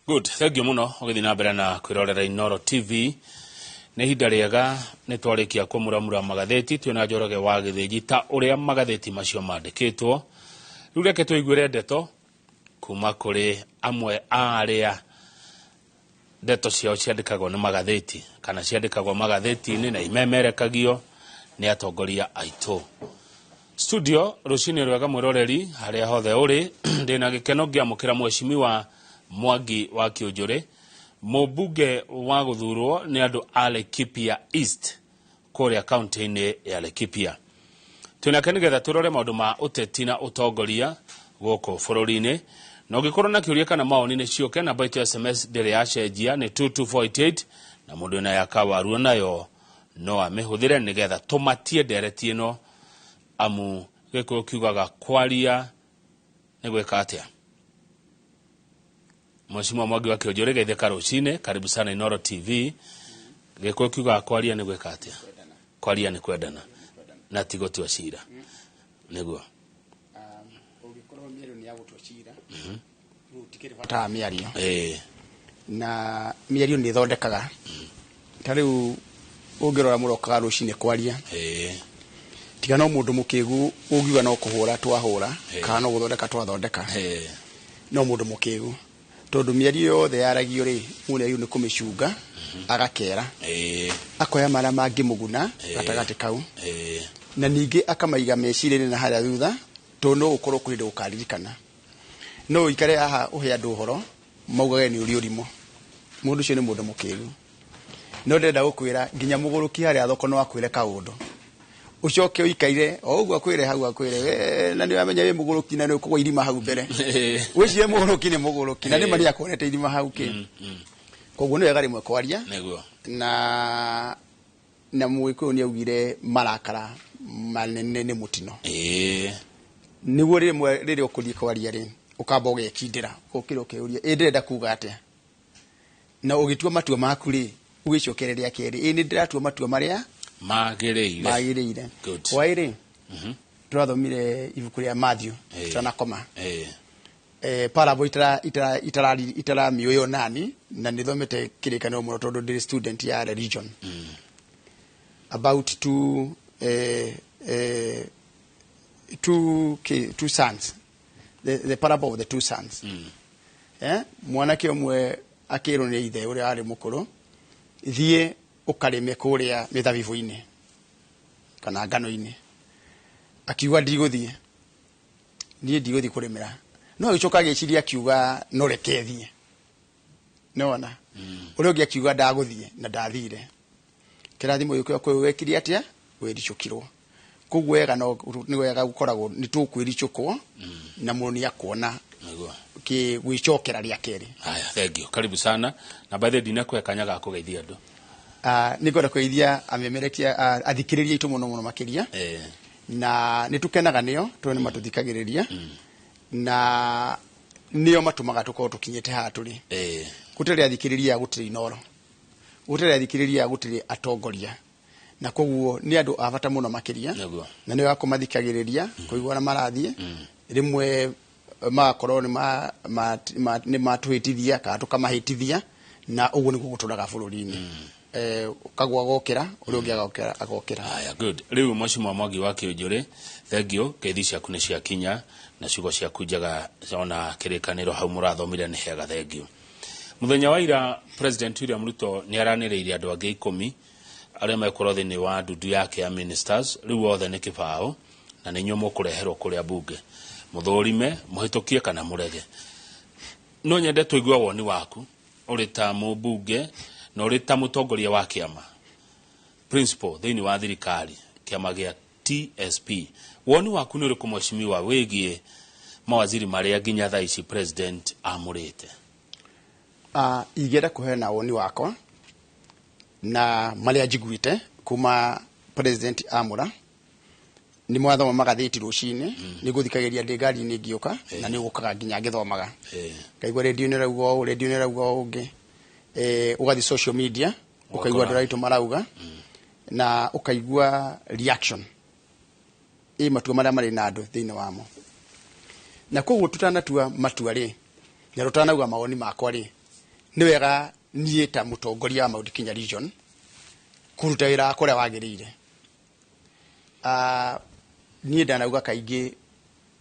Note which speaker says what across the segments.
Speaker 1: Good, thank you muno ũgĩthiĩ na mbere na kwĩrorera Inooro TV. Nĩ ihinda rĩega nĩ twarĩkia kũmuramura magathĩti twĩna Njoroge wa Gĩthĩnji ta ũrĩa magathĩti macio mandĩkĩtwo. Rĩu reke tũiguĩre ndeto kuma kũrĩ amwe a arĩa ndeto ciao ciandĩkagwo nĩ magathĩti kana ciandĩkagwo magathĩti-inĩ na imemerekagio nĩ atongoria aitũ. Studio rũcinĩ rwega mwĩroreri harĩa hothe ũrĩ, ndĩna gĩkeno ngĩamũkĩra mheshimiwa Mwangi wa Kĩũnjũrĩ, mũmbunge wa gũthurwo nĩ andũ a Laikipia East kũrĩa kaunti-inĩ ya Laikipia. Twĩnake nĩgetha tũrore maũndũ ma ũteti na ũtongoria gũkũ bũrũri-inĩ. Na ũngĩkorwo na kĩũria kana mawoni nĩ ciũke, namba itũ ya SMS ndĩrĩ yacenjia nĩ 22488 na mũndũ wĩna ya kawaruo nayo no amĩhũthĩre nĩgetha tũmatie ndereti ĩno, amu Gĩkũyũ kiugaga kwaria nĩ gwĩka atĩa. Mheshimiwa Mwangi wa Kĩũnjũrĩ, geithĩka rũcinĩ, karibu sana Inooro TV. Gĩkũyũ kiugaga kwaria nĩ gwĩka atĩa? Kwaria nĩ kwendana na ti gũtua cira. Nĩguo.
Speaker 2: Ũngĩkorwo mĩario nĩ ya gũtua cira, gũtikĩrĩ bata wa mĩario. Na mĩario nĩ ĩthondekaga. Ta rĩu ũngĩrora mũrokaga rũcinĩ kwaria, tiga no mũndũ mũkĩgu ũngiuga no kũhũra twahũra kana no gũthondeka twathondeka, no mũndũ mũkĩgu, tondũ mĩario yothe yaragio rĩ, mũndũ nĩagĩrĩirwo nĩ kũmĩcunga agakera, akoya marĩa mangĩmũguna gatagatĩ kau, na ningĩ akamaiga meciria-inĩ na harĩa thutha, tondũ no ũkorwo kwĩ hĩndĩ ũkaririkana. No ũikare haha ũhe andũ ũhoro maugage nĩ ũrĩ ũrimũ, mũndũ ũcio nĩ mũndũ mũkĩgu. No ndĩrenda gũkwĩra nginya mũgũrũki harĩa thoko no akwĩre kaũndũ, ũcoke ũikaire o ũguo akwĩre hau, akwĩre we na nĩ wamenya wĩ mũgũrũki na nĩ ũkũgwa irima hau mbere. Wĩcirie mũgũrũki nĩ mũgũrũki na nĩ ma nĩ akuonete irima hau kĩ. Koguo nĩ wega rĩmwe kwaria. Na Mũgĩkũyũ nĩ augire marakara manene nĩ mũtino. Nĩguo rĩmwe rĩrĩa ũkũthiĩ kwaria rĩ, ũkamba ũgekindĩra, ũkĩra ũkeyũria ĩ ndĩrenda kuga atĩa, na ũgĩtua matua maku rĩ, ũgĩcokere rĩa kerĩ, ĩ nĩ ndĩratua matua marĩa
Speaker 1: magĩrĩire.
Speaker 2: Magĩrĩire. Hwaĩ rĩ, tũrathomire ibuku rĩa Matthew tũtanakoma. Parable itaramĩũĩ nani, na nĩthomete kĩrĩkanĩro mũno tondũ ndĩrĩ student ya religion. About two sons, the parable of the two sons. Mwanake ũmwe akĩrwo nĩ ithe ũrĩa arĩ mũkũrũ, thiĩ ũkarĩme kũrĩa mĩthabibũ-inĩ kana ngano-inĩ. Akiuga ndigũthiĩ, niĩ ndigũthiĩ kũrĩmĩra. No agĩcoka agĩciria akiuga no reke thiĩ. Nĩwona? Ũrĩa ũngĩ akiuga ndagũthiĩ na ndathire. Kĩrathimo gĩũkĩra kwĩ wekire atĩa? Wĩricũkirwo. Koguo wega no nĩ wega gũkoragwo nĩ tũkwĩricũkwo na mũndũ nĩ akuona kĩ gwĩcokera rĩa kerĩ.
Speaker 1: Haya, thank you. Karibu sana. Na by the way ndinakũhe kanya ga kũgeithia andũ.
Speaker 2: Nĩ ngwenda kũgeithia amemerekia, athikĩrĩria aitũ mũno mũno makĩria. Na nĩ tũkenaga nĩo tondũ nĩ matũthikagĩrĩria. Na nĩo matũmaga tũkorwo tũkinyĩte haha tũrĩ. Gũtarĩ athikĩrĩria gũtirĩ Inooro. Gũtarĩ athikĩrĩria gũtirĩ atongoria. Na koguo nĩ andũ a bata mũno makĩria. Na nĩ wega kũmathikagĩrĩria, kũigua ũrĩa marathiĩ. Rĩmwe magakorwo nĩ matũhĩtithia kana tũkamahĩtithia, na ũguo nĩguo gũtũraga bũrũri-inĩ. Ũkagwa agokĩra, ũrĩa ũngĩ agokĩra, agokĩra.
Speaker 1: Haya, good. Rĩu Mheshimiwa Mwangi wa Kĩũnjũrĩ, thank you. Ngeithi ciaku nĩ ciakinya na ciugo ciaku njega ona kĩrĩkanĩro hau mũrathomire nĩ hega, thank you. Mũthenya wa ira President William Ruto nĩ aranĩrĩirie andũ angĩ 10 arĩa mekorwo thĩinĩ wa ndundu yake ya ministers. Rĩu othe nĩ kĩbaũ na nĩ inyuĩ mũkũreherwo kũrĩa bunge, mũthũrime, mũhĩtũkie kana mũrege. No nyende tũigue woni waku ũrĩ ta mũmbunge na ũrĩ ta mũtongoria wa kĩama principal thĩinĩ wa thirikari, kĩama gĩa TSP. Woni waku nĩ ũrĩkũ mheshimiwa wĩgiĩ mawaziri marĩa nginya thaa ici president amũrĩte?
Speaker 2: Ingĩenda kũheana woni wakwa na marĩa njiguĩte kuma president amũra. Nĩ mwathoma magathĩti rũcinĩ, nĩ ngũthikagĩrĩria ndĩ ngari-inĩ ngĩũka, na nĩ ũgũkaga nginya ngĩthomaga. Ngaigua rĩndiũ nĩ ĩrauga ũũ, rĩndiũ nĩ ĩrauga ũũ ũngĩ. Ũgathiĩ social media, ũkaigua andũ arĩa aitũ marauga, na ũkaigua reaction ĩ matua marĩa marĩ na andũ thĩinĩ wamo. Na koguo tũtanatua matua rĩ, na tũtanauga mawoni makwa rĩ, Nĩ wega niĩ ta mũtongoria wa Mount Kenya Region kũruta wĩra wakwa ũrĩa wagĩrĩire. Niĩ ndanauga kaingĩ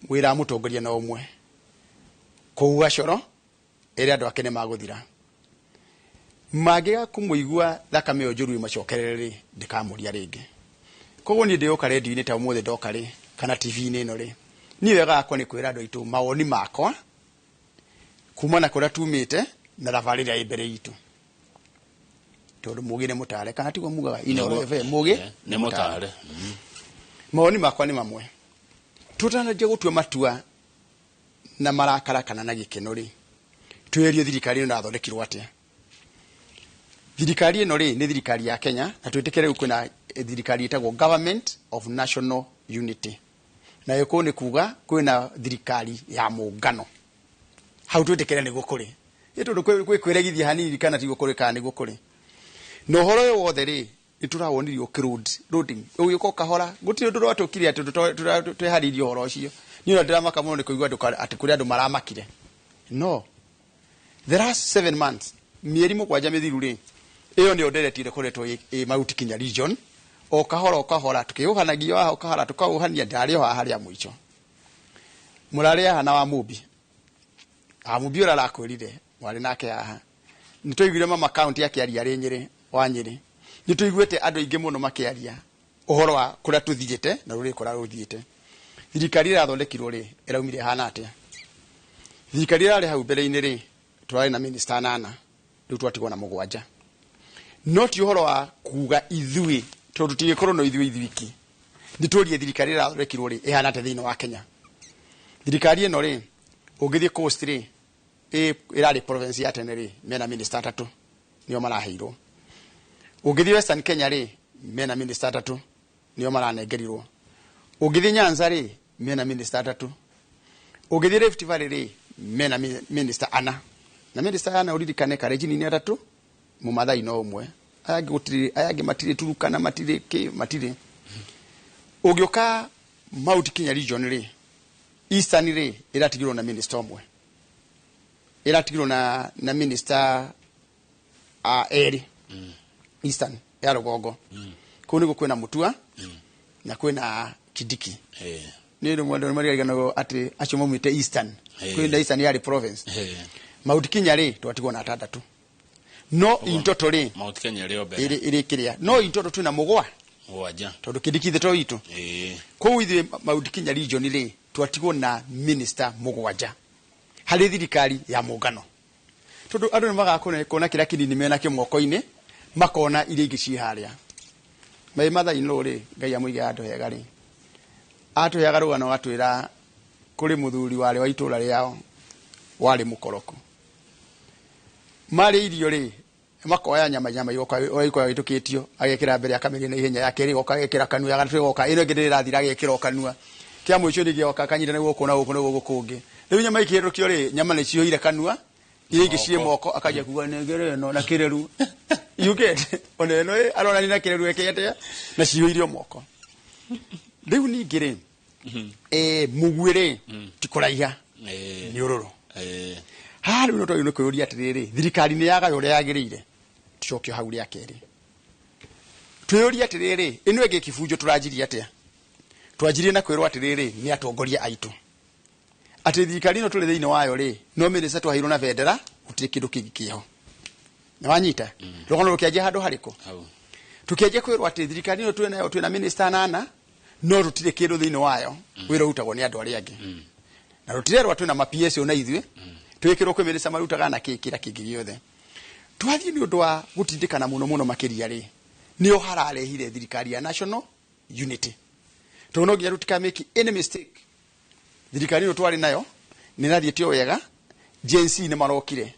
Speaker 2: wĩra wa mũtongoria no ũmwe, kũuga coro ĩrĩa andũ ake nĩ magũthira. Mangĩaga kũmũigua thakame ĩyo njũru ĩmacokerere rĩ, ndĩkamũria rĩngĩ. Koguo niĩ ndĩũka redio-inĩ ta ũmũthĩ ndoka rĩ, kana TV-inĩ ĩno rĩ, niĩ wega wakwa nĩ kwĩra andũ aitũ mawoni makwa kuma na kũrĩa tumĩte na thabarĩ ĩrĩa ĩ mbere itũ. Tondũ mũgĩ nĩ mũtare, kana tiguo mugaga Inooro FM, mũgĩ
Speaker 1: nĩ mũtare.
Speaker 2: Mawoni makwa nĩ mamwe. Tũtananjia gũtua matua na marakara kana na gĩkeno rĩ, twĩrie thirikari ĩno ĩrathondekirwo atĩa. Thirikari ĩno rĩ, nĩ thirikari ya Kenya, na twĩtĩkĩre rĩu kwĩna thirikari ĩtagwo Government of National Unity. Nayo kũu nĩ kuga kwĩna thirikari ya mũngano. Hau twĩtĩkĩre nĩguo kũrĩ. Ĩ tondũ kwĩ kwĩregithia hanini kana tiguo kũrĩ kana nĩguo kũrĩ. Na ũhoro ũyũ wothe rĩ, nĩ tũrawonirio ũkĩ loading. Ũgĩũka ũkahora, gũtirĩ ũndũ ũratũkire atĩ tweharĩirie ũhoro ũcio. Niĩ ona ndĩramaka mũno nĩ kũigua andũ atĩ kũrĩ andũ maramakire. No, the last 7 months, mĩeri mũgwanja mĩthiru rĩ, ĩyo nĩyo ndereti ĩkoretwo ĩ Mount Kenya Region. O kahora o kahora tukĩũhanagia haha o kahora tũkaũhania, ndarĩ o haha harĩa mũico. Mũrarĩ haha na wa Mũmbi. Wa Mũmbi ũrĩa arakwĩrire, mwarĩ nake haha. Nĩ twaiguire mama county akĩaria arĩ Nyĩrĩ, wa Nyĩrĩ. Nĩ tũiguĩte andũ aingĩ mũno makĩaria ũhoro wa kũrĩa tũthiĩte na rũrĩrĩ kũrĩa rũthiĩte. Thirikari ĩrĩa ĩrathondekirwo rĩ, ĩraumire ĩhana atĩa? Thirikari ĩrĩa yarĩ hau mbere-inĩ rĩ, tũrarĩ na minister 8, rĩu twatigwo na 7. No ti ũhoro wa kuga ithuĩ, tondũ tũtingĩkorwo no ithuĩ ithuiki. Nĩ tũrie thirikari ĩrĩa ĩrathondekirwo rĩ, ĩhana atĩa thĩinĩ wa Kenya? Thirikari ĩno rĩ, ũngĩthiĩ Coast rĩ, ĩrarĩ province ya tene rĩ, mena minister 3 nĩo maraheirwo. Ũngĩthiĩ Western Kenya rĩ, mena minister 3 nĩo maranengerirwo. Ũngĩthiĩ Nyanza rĩ, mena minister 3. Ũngĩthiĩ Rift Valley rĩ, mena minister 4. Na minister 4 ũririkane Kalenjin nĩ 3, Mũmathai no ũmwe. Aya angĩ gũtirĩ, aya angĩ matirĩ Turukana, matirĩ kĩ, matirĩ. Ũngĩũka Mount Kenya Region rĩ, Eastern rĩ, ĩratigirwo na minister ũmwe. Ĩratigirwo na minister erĩ. Eastern ya rũgongo. Kũu nĩguo kwĩna Mutua na kwĩna Kindiki. Nĩ rĩmwe andũ maririkanagwo atĩ acio maumĩte Eastern. Kwĩna Eastern yarĩ province. Mount Kenya rĩ, twatigwo na 6. No intoto rĩ,
Speaker 1: Mount Kenya ĩrĩ o mbere.
Speaker 2: ĩrĩ kĩrĩa. No intoto twĩna 7.
Speaker 1: 7.
Speaker 2: Tondũ Kindiki ithe to witũ. Kũu ithuĩ Mount Kenya Region rĩ, twatigwo na minister 7 harĩ thirikari ya mũngano. Tondũ andũ nĩ magaga kuona kĩrĩa kĩnini menakĩo moko-inĩ, makona iria ingĩ ciĩ harĩa. Maĩ Mathai nũ rĩ, Ngai amũige handũ hega rĩ, atũheaga rũgano atwĩra kũrĩ mũthuri warĩ wa itũũra rĩao warĩ mũkoroku. Marĩ irio rĩ, makoya nyama, nyama igoka, ikoya ĩtũkĩtio, agekĩra mbere akamĩrĩa na ihenya, ya kerĩ igoka agekĩra kanua, ya gatatũ igoka, ĩno ĩngĩ ndĩrathira agekĩra o kanua. Kĩa mũico ningĩ oka akanyita na gũkũ na gũkũ na gũkũ kũngĩ. Rĩu nyama ikĩhĩtũkio rĩ, nyama nĩ ciyũire kanua, iria ingĩ ciĩ moko, akanjia kuga nengere ĩno na kĩreru. You get? Ona ĩno ĩ, aronania na kĩreru eke atĩa? Na ciyũire o moko. Rĩu ningĩ rĩ, mũguĩ rĩ, ti kũraiha. Nĩ ũrũrũ. Haha rĩu no twagĩrĩirwo nĩ kwĩyũria atĩrĩrĩ, thirikari nĩ yagaya ũrĩa yagĩrĩire? Tũcoke hau rĩa kerĩ. Twĩyũrie atĩrĩrĩ, ĩno ĩngĩ kĩbunjo tũranjirie atĩa? Twanjirie na kwĩrwo atĩrĩrĩ, nĩ atongoria aitũ. Atĩ thirikari ĩno tũrĩ thĩinĩ wayo rĩ, no minister twaheirwo na bendera, gũtirĩ kĩndũ kĩngĩ kĩho. Nĩ wanyita? Rũgano rũkĩanjia handũ harĩkũ?
Speaker 1: Hau.
Speaker 2: Tũkĩanjia kwĩrwo atĩ thirikari ĩno twĩ nayo, twĩna minister 8, no tũtirĩ kĩndũ thĩinĩ wayo, wĩra ũrutagwo nĩ andũ arĩa angĩ. Na tũtirerwo twĩna ma PS ona ithuĩ, twĩkĩrwo kwĩ minister marutaga na kĩ kĩrĩa kĩngĩ gĩothe. Twathiĩ nĩ ũndũ wa gũtindĩkana mũno mũno makĩria rĩ, nĩho hararehire thirikari ya National Unity. Tondũ no nginya tũtika make any mistake. Thirikari ĩno twarĩ nayo nĩ ĩrathiĩte o wega, Gen Z nĩ marokire.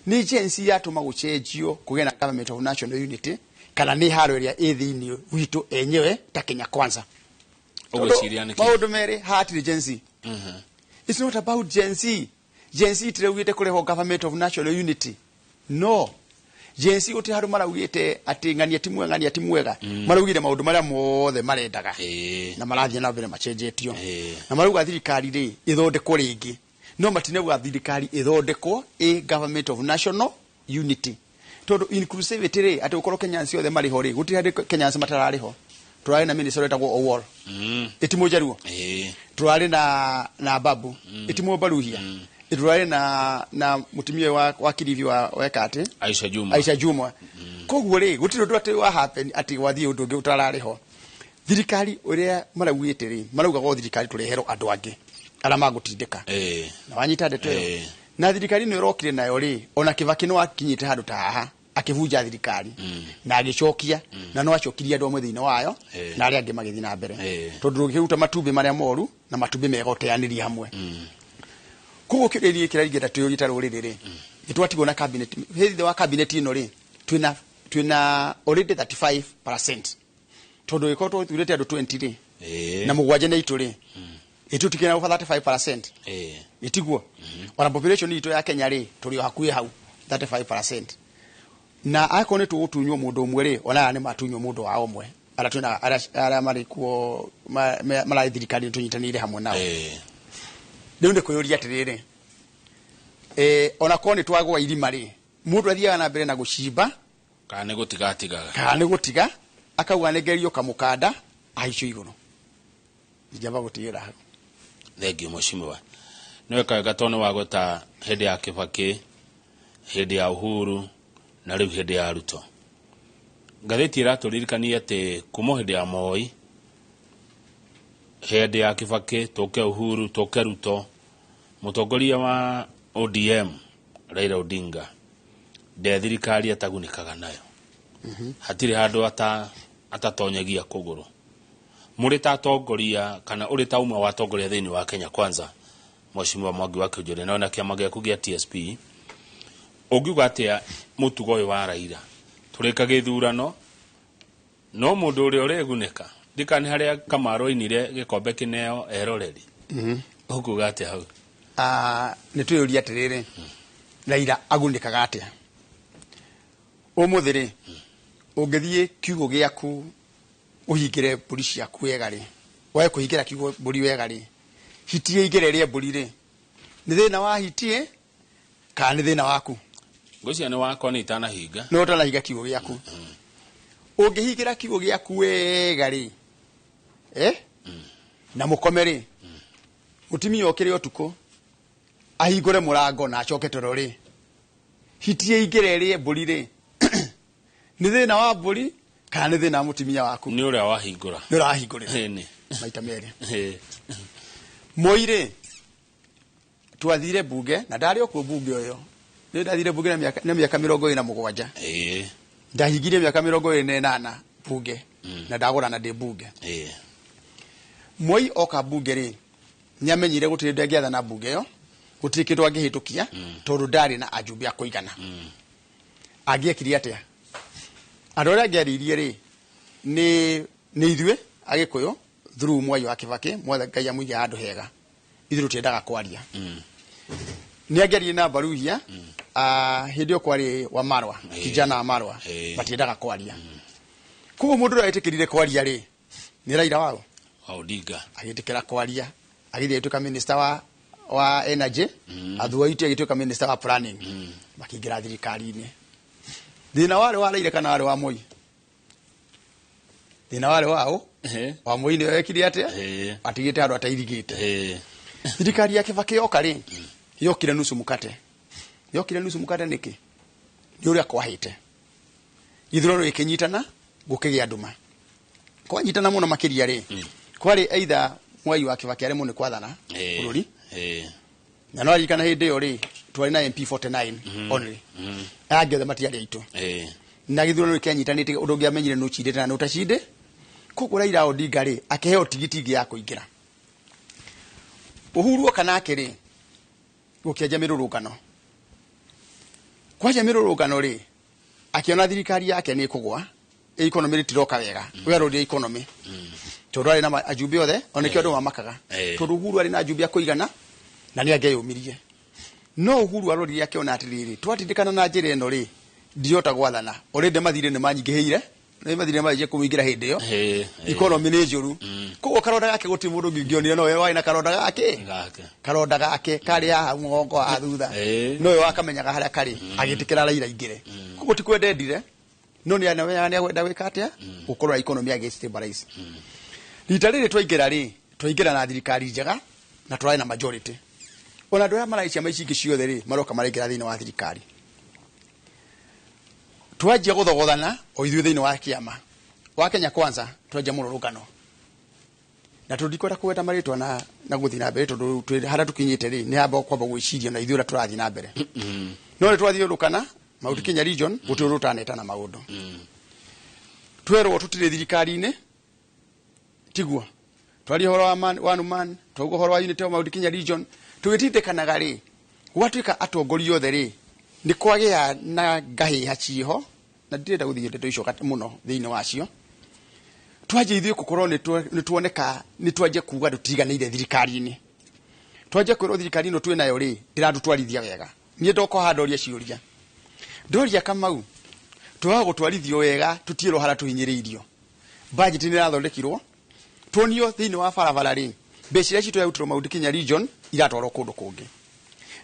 Speaker 2: Nĩ Gen Z yatũma gũcenjio kũgĩe na Government of National Unity, kana nĩ haro ĩrĩa ĩ thĩinĩ witũ enyewe ta Kenya Kwanza.
Speaker 1: Ũgwĩciria nĩkĩ?
Speaker 2: Maũndũ merĩ, haha hatirĩ Gen Z. It's not about Gen Z. Gen Z ĩtiraugĩte kũrehwo Government of National Unity. No. Gen Z gũtirĩ handũ maraugĩte atĩ ng'ania ti mwega, ng'ania ti mwega. Maraugire maũndũ marĩa mothe marendaga. Na marathiĩ na mbere macenjetio. Na marauga thirikari rĩ, ĩthondekwo rĩngĩ. No matinauga thirikari ĩthondekwo ĩ Government of National Unity, tondũ inclusivity rĩ, atĩ gũkorwo Kenyans othe marĩ ho rĩ, gũtirĩ handũ Kenyans matararĩ ho. Tũrarĩ na minister ũretagwo Owuor, ĩti mũjaruo. Tũrarĩ na Babu, ĩti mũbaruhia. Tũrarĩ na mũtumia wa Kilifi wa weka atĩ
Speaker 1: Aisha Juma.
Speaker 2: Aisha Juma. Koguo rĩ, gũtirĩ ũndũ atĩ wa happen atĩ gwathiĩ ũndũ ũngĩ ũtararĩ ho. Thirikari ũrĩa maraugĩte rĩ, maraugaga o thirikari tũreherwo andũ angĩ arĩa magũtindĩka. Na wanyita ndeto ĩyo? Na thirikari ĩno ĩrokire nayo rĩ, ona Kibaki no akinyĩte handũ ta haha akĩbunja thirikari na agĩcokia, na no acokirie andũ amwe thĩinĩ wayo na arĩa angĩ magĩthiĩ na mbere, tondũ ndũngĩruta matumbĩ marĩa moru na matumbĩ mega ũteanĩrie hamwe. Koguo kĩũria niĩ kĩrĩa ingĩenda twĩyũrie ta rũrĩrĩ rĩ, nĩ twatigwo na cabinet thĩinĩ wa cabinet ĩno rĩ, twĩna already 35%, tondũ ĩkorwo tũthurĩte andũ 20 rĩ, na mũgwanja nĩ aitũ rĩ, ĩtũtikĩra over 35%. Ĩtiguo ona population itũ ya Kenya rĩ, tũrĩ o hakuhĩ hau 35%, na akorwo nĩ tũgũtunywo mũndũ ũmwe rĩ, ona aya nĩ matunywo mũndũ wao ũmwe, arĩa twĩna arĩa marĩ kuo mararĩ thirikari tũnyitanĩire hamwe nao. Rĩu nĩ kwĩyũria atĩrĩrĩ, ona korwo nĩ twagwa irima rĩ, mũndũ athiaga na mbere na gũcimba
Speaker 1: kana nĩ gũtigatigaga?
Speaker 2: Kana nĩ gũtiga akauga nĩ ngerio kamũkanda ahaicio igũrũ. Ingĩamba gũtigĩra hau.
Speaker 1: Thengiũ, mheshimiwa. Nĩ weka wega tondũ nĩ wagweta hĩndĩ ya Kibaki, hĩndĩ ya Uhuru na rĩu hĩndĩ ya Ruto. Ngathĩti ĩratũririkania atĩ kuma hĩndĩ ya Moi, hĩndĩ ya Kibaki, tũke Uhuru, tũke Ruto, mũtongoria wa ODM Raila Odinga nde thirikari atagunĩkaga nayo. Hatirĩ handũ atatonyagia kũgũrũ. Mũrĩ ta atongoria kana ũrĩ ta ũmwe wa atongoria thĩinĩ wa Kenya Kwanza, Mheshimiwa Mwangi wa Kĩonjore, na kĩama gĩaku gĩa TSP, ũngiuga atĩa mũtugo ũyũ wa Raila? Tũrĩka gĩthurano no mũndũ ũrĩa ũregunĩka ndikani harĩa Kamaru ainire gĩkombe kĩneo eroreri. Ũkuga atĩa hau?
Speaker 2: Nĩ twĩyũria atĩrĩrĩ, Raila agunĩkaga atĩa? Ũmũthĩ rĩ, ũngĩthiĩ kiugũ gĩaku ũhingĩre mbũri ciaku wega rĩ, wage kũhingĩra kiugũ mbũri wega rĩ, hiti ĩingĩre ĩrĩe mbũri rĩ, nĩ thĩna wa hiti kana nĩ thĩna waku?
Speaker 1: Ngwĩciria nĩ wakwa nĩ itanahinga.
Speaker 2: Nĩ ũtanahinga kiugũ gĩaku. Ũngĩhingĩra kiugũ gĩaku wega rĩ, na mũkome rĩ, mũtumia okĩre ũtukũ ahingũre mũrango na acoke toro rĩ, hiti ĩingĩre ĩrĩe mbũri rĩ, nĩ thĩna wa mbũri kana nĩ thĩna wa mũtumia waku?
Speaker 1: Nĩ ũrĩa wahingũra.
Speaker 2: Nĩ ũrĩa wahingũrĩra.
Speaker 1: Ĩni.
Speaker 2: Maita merĩ. Moi rĩ, twathire bunge na ndarĩ o kuo bunge ũyũ. Nĩ ndathire bunge na mĩaka 27. Ndahingirie mĩaka 28 bunge na ndagũrana ndĩ bunge. Moi oka bunge rĩ, nĩamenyire gũtirĩ hĩndĩ angĩathana bunge ĩyo, gũtirĩ kĩndũ angĩhĩtũkia, tondũ ndarĩ na ajumbe a kũigana. Angĩekire atĩa? Andũ arĩa angĩarĩirie rĩ, nĩ ithuĩ Agĩkũyũ through Mwai wa Kibaki, mwathe Ngai amũige handũ hega. Ithuĩ tũtiendaga kwaria. Nĩ angĩaririe na Baruhia, hĩndĩ ĩyo kwarĩ wa Marwa, kijana wa Marwa, matiendaga kwaria. Koguo mũndũ ũrĩa wetĩkĩrire kwaria rĩ, nĩ Raila wao?
Speaker 1: Wa Odinga.
Speaker 2: Agĩtĩkĩra kwaria, agĩthiĩ agĩtuĩka minister wa energy, Athuaiti agĩtuĩka minister wa planning. Makĩingĩra thirikari-inĩ. Thĩna warĩ wa Raila kana warĩ wa Moi? Thĩna warĩ wa ũ? Wa Moi nĩwe wekire atĩa? Atigĩte handũ atairigĩte. Thirikari ya Kibaki yoka rĩ, yokire nusu mkate. Yokire nusu mkate nĩkĩ? Nĩ ũrĩa kwahĩte. Gĩthurano gĩkĩnyitana, gũkĩgĩa nduma. Kwanyitana mũno makĩria rĩ, kwarĩ either Mwai wa Kibaki aremwo nĩ kwathana bũrũri. Na no aririkana hĩndĩ ĩyo rĩ, twarĩ na MP 49 only. Aya angĩ othe matiarĩ aitũ. Na gĩthurano gĩkĩanyitanĩte ũndũ ũngĩamenyire nũ ũcindĩte na nũ ũtacinde. Koguo Raila Odinga rĩ, akĩheo tigiti ĩngĩ ya kũingĩra. Uhuru oka nake rĩ, gũkĩanjia mĩrũrũngano. Kwanjia mĩrũrũngano rĩ, akĩona thirikari yake nĩ ĩkũgwa, economy rĩtiroka wega. We arorire economy. Tondũ arĩ na ajumbe othe, ona nĩkĩo andũ mamakaga. Tondũ Uhuru arĩ na ajumbe a kũigana, na nĩ angĩeyũmirie. No Uhuru arorire akĩona atĩrĩrĩ, twatindĩkana na njĩra ĩno rĩ, ndirota gwathana. Already mathirĩ nĩ manyingĩhĩire. Nĩ mathire marĩkia kũmũingĩra hĩndĩ ĩyo. Economy nĩ njũru. Koguo karonda gake gũtirĩ mũndũ ũngĩ ũngĩonire nowe warĩ na karonda gake.
Speaker 1: Gake.
Speaker 2: Karonda gake karĩ haha mũgongo wa thutha. Nowe wakamenyaga harĩa karĩ agĩtĩkĩra Raila aingĩre. Koguo ti kwenda endire no nĩ amenyaga nĩ agwenda gwĩka atĩa gũkorwo economy agĩ stabilize. Rita rĩrĩ twaingĩra rĩ twaingĩra na thirikari njega na tũrarĩ na majority. Ona andũ arĩa mararĩ ciama ici ingĩ ciothe rĩ maroka maraingĩra thĩinĩ wa thirikari. Twanjia gũthogothana o ithuĩ thĩinĩ wa kĩama wa Kenya Kwanza twanjia mũrũrũngano na tũndikwenda kũgweta marĩtwa na gũthiĩ na mbere tondũ twĩ harĩa tũkinyĩte rĩ nĩ hamba kwamba gwĩciria na ithuĩ ũrĩa tũrathiĩ na mbere. No nĩ twathiũrũrũkana Mount Kenya region gũtirĩ ũndũ ũtanetana maũndũ. Twerwo tũtirĩ thirikari-inĩ tiguo twaria ũhoro wa man, one man twauga ũhoro wa unity of Mount Kenya region tũgĩtindĩkanaga rĩ gwatuĩka atongoria othe rĩ nĩ kwagĩa na ngahĩha ciĩho na ndirenda gũthiĩ ndeto icio mũno thĩinĩ wacio. Twanjia ithuĩ gũkorwo nĩ tuoneka nĩ twanjia kuga tũtiganĩire thirikari-inĩ. Twanjia kwĩrwo thirikari ĩno twĩ nayo rĩ ndĩratũtwarithia wega. Niĩ ndoka haha ndoria ciũria. Ndoria Kamau twaga gũtwarithio wega tũtiĩrwo harĩa tũhinyĩrĩirio. Budget nĩ ĩrathondekirwo tuonio thĩinĩ wa barabara rĩ mbeca iria citũ yarutirwo Mount Kenya region iratwarwo kũndũ kũngĩ.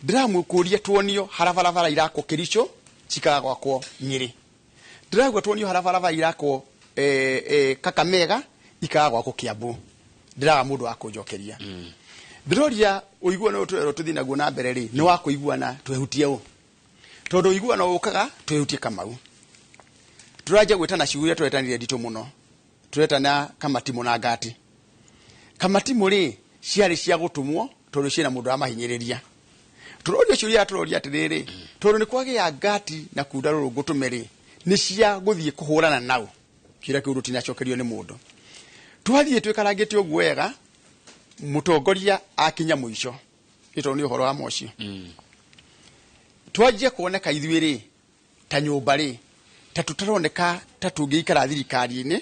Speaker 2: Ndĩramũkũria tuonio harĩa barabara irakwo Kericho cikaga gwakwo Nyĩrĩ. Ndĩrauga tuonio harĩa barabara irakwo Kakamega ikaga gwakwo Kiambu. Ndĩraga mũndũ wa kũnjokeria. Ndĩroria ũiguano ũyũ tũrerwo tũthiĩ naguo na mbere rĩ nĩ wa kũiguana twehutie ũ. Tondũ ũiguano ũkaga twehutie Kamau. Tũranjia gwĩtana ciugo iria twetanire nditũ mũno. Tũretana kamatimũ na ngati. Kamatimũ rĩ ciarĩ cia gũtũmwo tondũ ciĩna mũndũ ũramahinyĩrĩria. Tũroria ciũria tũroria atĩrĩrĩ tondũ nĩ kwagĩa ngati na kunda rũrũ ngũtũme rĩ nĩ cia gũthiĩ kũhũrana nao. Kĩrĩa kĩu tũtinacokerio nĩ mũndũ. Twathiĩ twĩkarangĩte ũguo wega mũtongoria akinya mũico nĩ tondũ nĩ ũhoro wa mocio. Twanjia kuoneka ithuĩ rĩ ta nyũmba rĩ ta tũtaroneka ta tũngĩikara thirikari-inĩ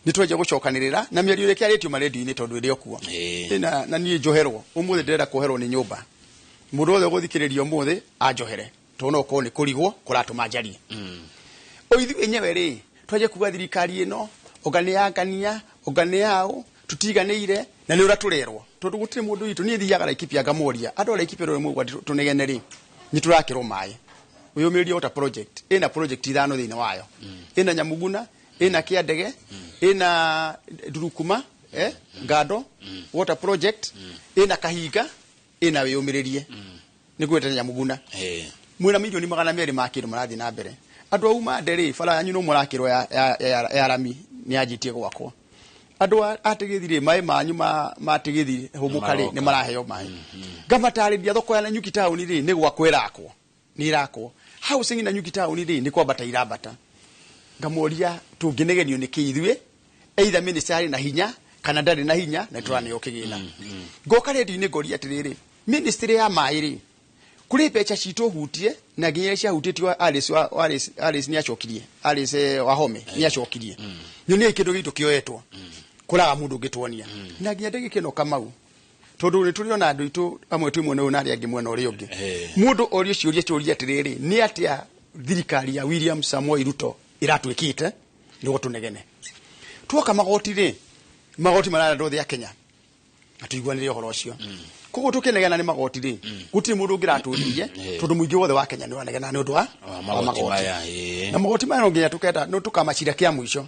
Speaker 2: nĩ twanjia gũcokanĩrĩra na mĩario ĩrĩa ĩkĩarĩtio marendio-inĩ tondũ ĩrĩ o kuo. Na niĩ njoherwo ũmũthĩ ndĩrenda kuoherwo nĩ nyũmba. Mũndũ wothe ũgũthikĩrĩria ũmũthĩ anjohere tondũ no ũkorwo nĩ kũrigwo kũratũma njarie. O ithuĩ enyewe rĩ twanjia kuga thirikari ĩno onga nĩ ya ngania onga nĩ yaũ tũtiganĩire na nĩ ũrĩa tũrerwo tondũ gũtirĩ mũndũ witũ. Niĩ thiaga Laikipia ngamoria andũ a Laikipia rũrĩa mũgwa tũnegene rĩ nĩ tũrakĩrwo maĩ. Wĩyũmĩrĩrie water project ĩna project ithano thĩinĩ wayo. Ĩna Nyamuguna ĩna Kĩandege ĩna Ndurukuma Ngando water project ĩna Kahinga ĩna Wĩyũmĩrĩrie. Nĩ gwĩta Nyamuguna. Mwĩna milioni 200 ma kĩndũ marathiĩ na mbere. Andũ a Umande rĩ bara yanyu no mũrakĩrwo ya rami nĩ yanjĩtie gwakwo. Andũ a Tigĩthi rĩ maĩ manyu ma Tigĩthi hũmũka rĩ nĩ maraheo maĩ. Ngamatarĩria thoko ya Nanyuki town rĩ nĩ gwakwo ĩrakwo. Nĩ ĩrakwo. Housing Nanyuki town rĩ nĩ kwambata irambata. Ngamoria tũngĩnegenio nĩ kĩ ithuĩ either minister arĩ na hinya kana ndarĩ na hinya na tũraneo kĩgĩna. Ngoka redio-inĩ ngoria atĩrĩrĩ ministry ya maĩ rĩ kũrĩ mbeca citũ hutie na nginya iria ciahutĩtio Alice wa Alice, Alice nĩ acokirie Alice Wahome nĩ acokirie. Nyonie kĩndũ gitũ kĩoetwo kũraga mũndũ ũngĩtuonia na nginya ndagĩka ĩno Kamau tondũ nĩ tũrĩ ona andũ aitũ amwe twĩ mwena ũyũ na arĩa angĩ mwena ũrĩa ũngĩ. Mũndũ orio ciũria ciũria atĩrĩrĩ nĩ atĩa thirikari ya William Samoei Ruto ĩratwĩkĩte nĩguo tũnegene. Tuoka magoti rĩ magoti mararĩ andũ othe a Kenya na tũiguanĩre ũhoro ũcio. Koguo tũkĩnegena nĩ magoti rĩ gũtirĩ mũndũ ũngĩratũririe tondũ mũingĩ wothe wa Kenya nĩ ũranegena nĩ ũndũ wa
Speaker 1: magoti maya.
Speaker 2: Na magoti maya no nginya tũkenda no tũkamacira kĩa mũico.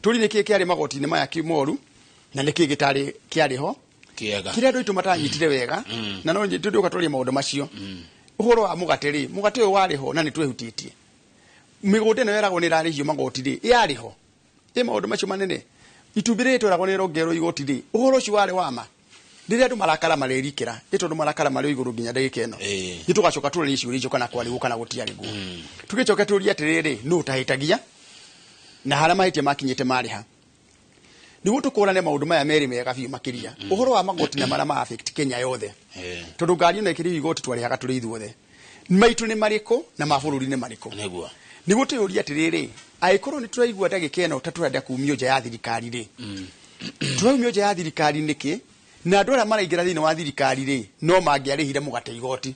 Speaker 2: Tũri nĩkĩ kĩarĩ magoti-inĩ maya kĩmoru na nĩkĩ gĩtarĩ kĩarĩ ho
Speaker 1: kĩega
Speaker 2: kĩrĩa andũ aitũ matanyitire wega na no tũrĩũka twarie maũndũ macio. Ũhoro wa mũgate rĩ mũgate ũyũ warĩ ho na nĩ twehutĩtie. Mĩgũnda ĩno yeragwo nĩ ĩrarĩhio magoti rĩ yarĩ ho. Ĩ maũndũ macio manene. Itumbĩ rĩrĩ tweragwo nĩ ĩrongererwo igoti rĩ ũhoro ũcio warĩ wa ma. Rĩrĩa andũ marakara marĩrikĩra ĩ tondũ marakara marĩ igũrũ nginya ndagĩka ĩno. Nĩ tũgacoka tũrore ciũria icio kana kwarĩ guo kana gũtiarĩ guo. Tũgĩcoke tũrie atĩrĩrĩ nũ ũtahĩtagia na harĩa mahĩtia makinyĩte marĩ ha. Nĩguo tũkũrane maũndũ maya merĩ mega biũ makĩria. Ũhoro wa magoti na marĩa ma affect Kenya yothe. Tondũ ngari ĩno ĩkĩrĩhio igoti twarĩhaga tũrĩ ithuothe. Maitũ nĩ marĩkũ na ma bũrũri nĩ marĩkũ.
Speaker 1: Nĩguo.
Speaker 2: Nĩguo twĩyũrie atĩrĩrĩ angĩkorwo nĩ tũraigua ndagĩka ĩno ta tũrenda kumio nja ya thirikari rĩ tũraumio nja ya thirikari nĩkĩ na andũ arĩa maraingĩra thĩinĩ wa thirikari rĩ no mangĩarĩhire mũgate igoti.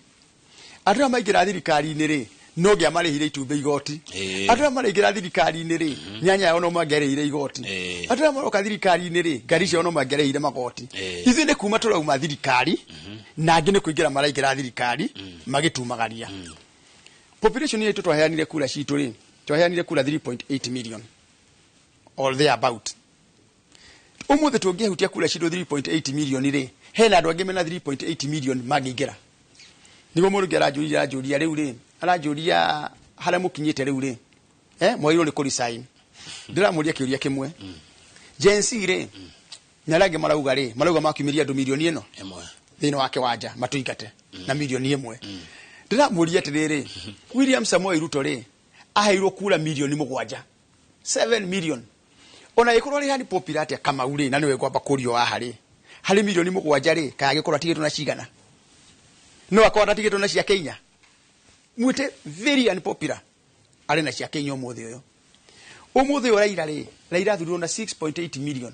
Speaker 2: Andũ arĩa maingĩra thirikari-inĩ rĩ No ngĩamarĩhire itumbĩ igoti. Andũ arĩa maraingĩra thirikari-inĩ rĩ, nyanya yao no mangĩarĩhire igoti. Andũ arĩa maroka thirikari-inĩ rĩ, ngari ciao no mangĩarĩhire magoti. Ithuĩ nĩ kuma tũrauma thirikari, na angĩ nĩ kũingĩra maraingĩra thirikari magĩtumagaria. Population itũ twaheanire kura citũ rĩ, twaheanire kura 3.8 million or there about. Ũmũthĩ tũngĩhutia kura citũ 3.8 million rĩ, hena andũ angĩ mena 3.8 million mangĩingĩra. Nĩguo mũndũ ũngĩ aranjũria, aranjũria rĩu rĩ, aranjũria harĩa mũkinyĩte rĩu rĩ, mwagĩrĩirwo nĩ kũ-resign. Ndĩramũria kĩũria kĩmwe. Gen Z rĩ, na arĩa angĩ marauga rĩ, marauga makiumĩria andũ mirioni ĩno
Speaker 1: ĩmwe
Speaker 2: thĩinĩ wa kĩwanja matũingate na mirioni ĩmwe. Ndĩramũria atĩrĩrĩ, William Samoei Ruto rĩ, aheirwo kura mirioni 7, 7 million. Ona ĩkorwo rĩ hani popular atĩa Kamau rĩ, na nĩwe ngwamba kũrio haha rĩ, harĩ mirioni 7 rĩ, kaĩ angĩkorwo atigĩtwo na cigana? No akorwo atatigĩtwo na ciake inya. Mwĩte very unpopular, arĩ na ciake inya ũmũthĩ ũyũ. Ũmũthĩ ũyũ Raila rĩ, Raila athurirwo na 6.8 million.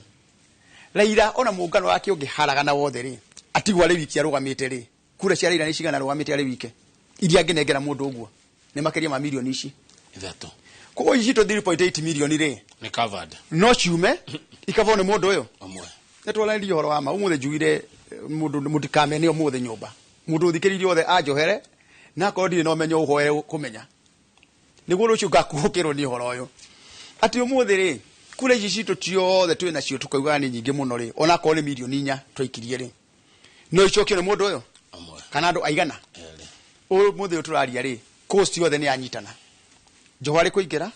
Speaker 2: Raila ona mũngano wake ũngĩharagana wothe rĩ, atigwo arĩ wiki arũgamĩte rĩ, kura cia Raila nĩ cigana arũgamĩte arĩ wike? Iria angĩnengera mũndũ ũguo nĩ makĩria ma mirioni ici
Speaker 1: 3.
Speaker 2: Koguo ici citũ 3.8 million rĩ,
Speaker 1: nĩ covered.
Speaker 2: No ciume ikabwo nĩ mũndũ ũyũ
Speaker 1: ũmwe.
Speaker 2: Nĩ twaranĩria ũhoro wa ma. Ũmũthĩ njugire mũndũ mũtikamene ũmũthĩ nyũmba, mũndũ ũthikĩrĩirie othe anjohere, na akorwo ndirĩ na ũmenyo ũhoe kũmenya nĩguo rũciũ ngakuhũkĩrwo nĩ ũhoro ũyũ, atĩ ũmũthĩ rĩ, kura ici citũ ciothe twĩ nacio tũkaugaga nĩ nyingĩ mũno rĩ, ona akorwo nĩ mirioni 4 twaikirie rĩ, no icokio nĩ mũndũ ũyũ
Speaker 1: ũmwe
Speaker 2: kana andũ aigana.
Speaker 1: Erĩ.
Speaker 2: Ũmũthĩ ũyũ tũraria rĩ, coast yothe nĩ yanyitana. Joho arĩ kũingĩra,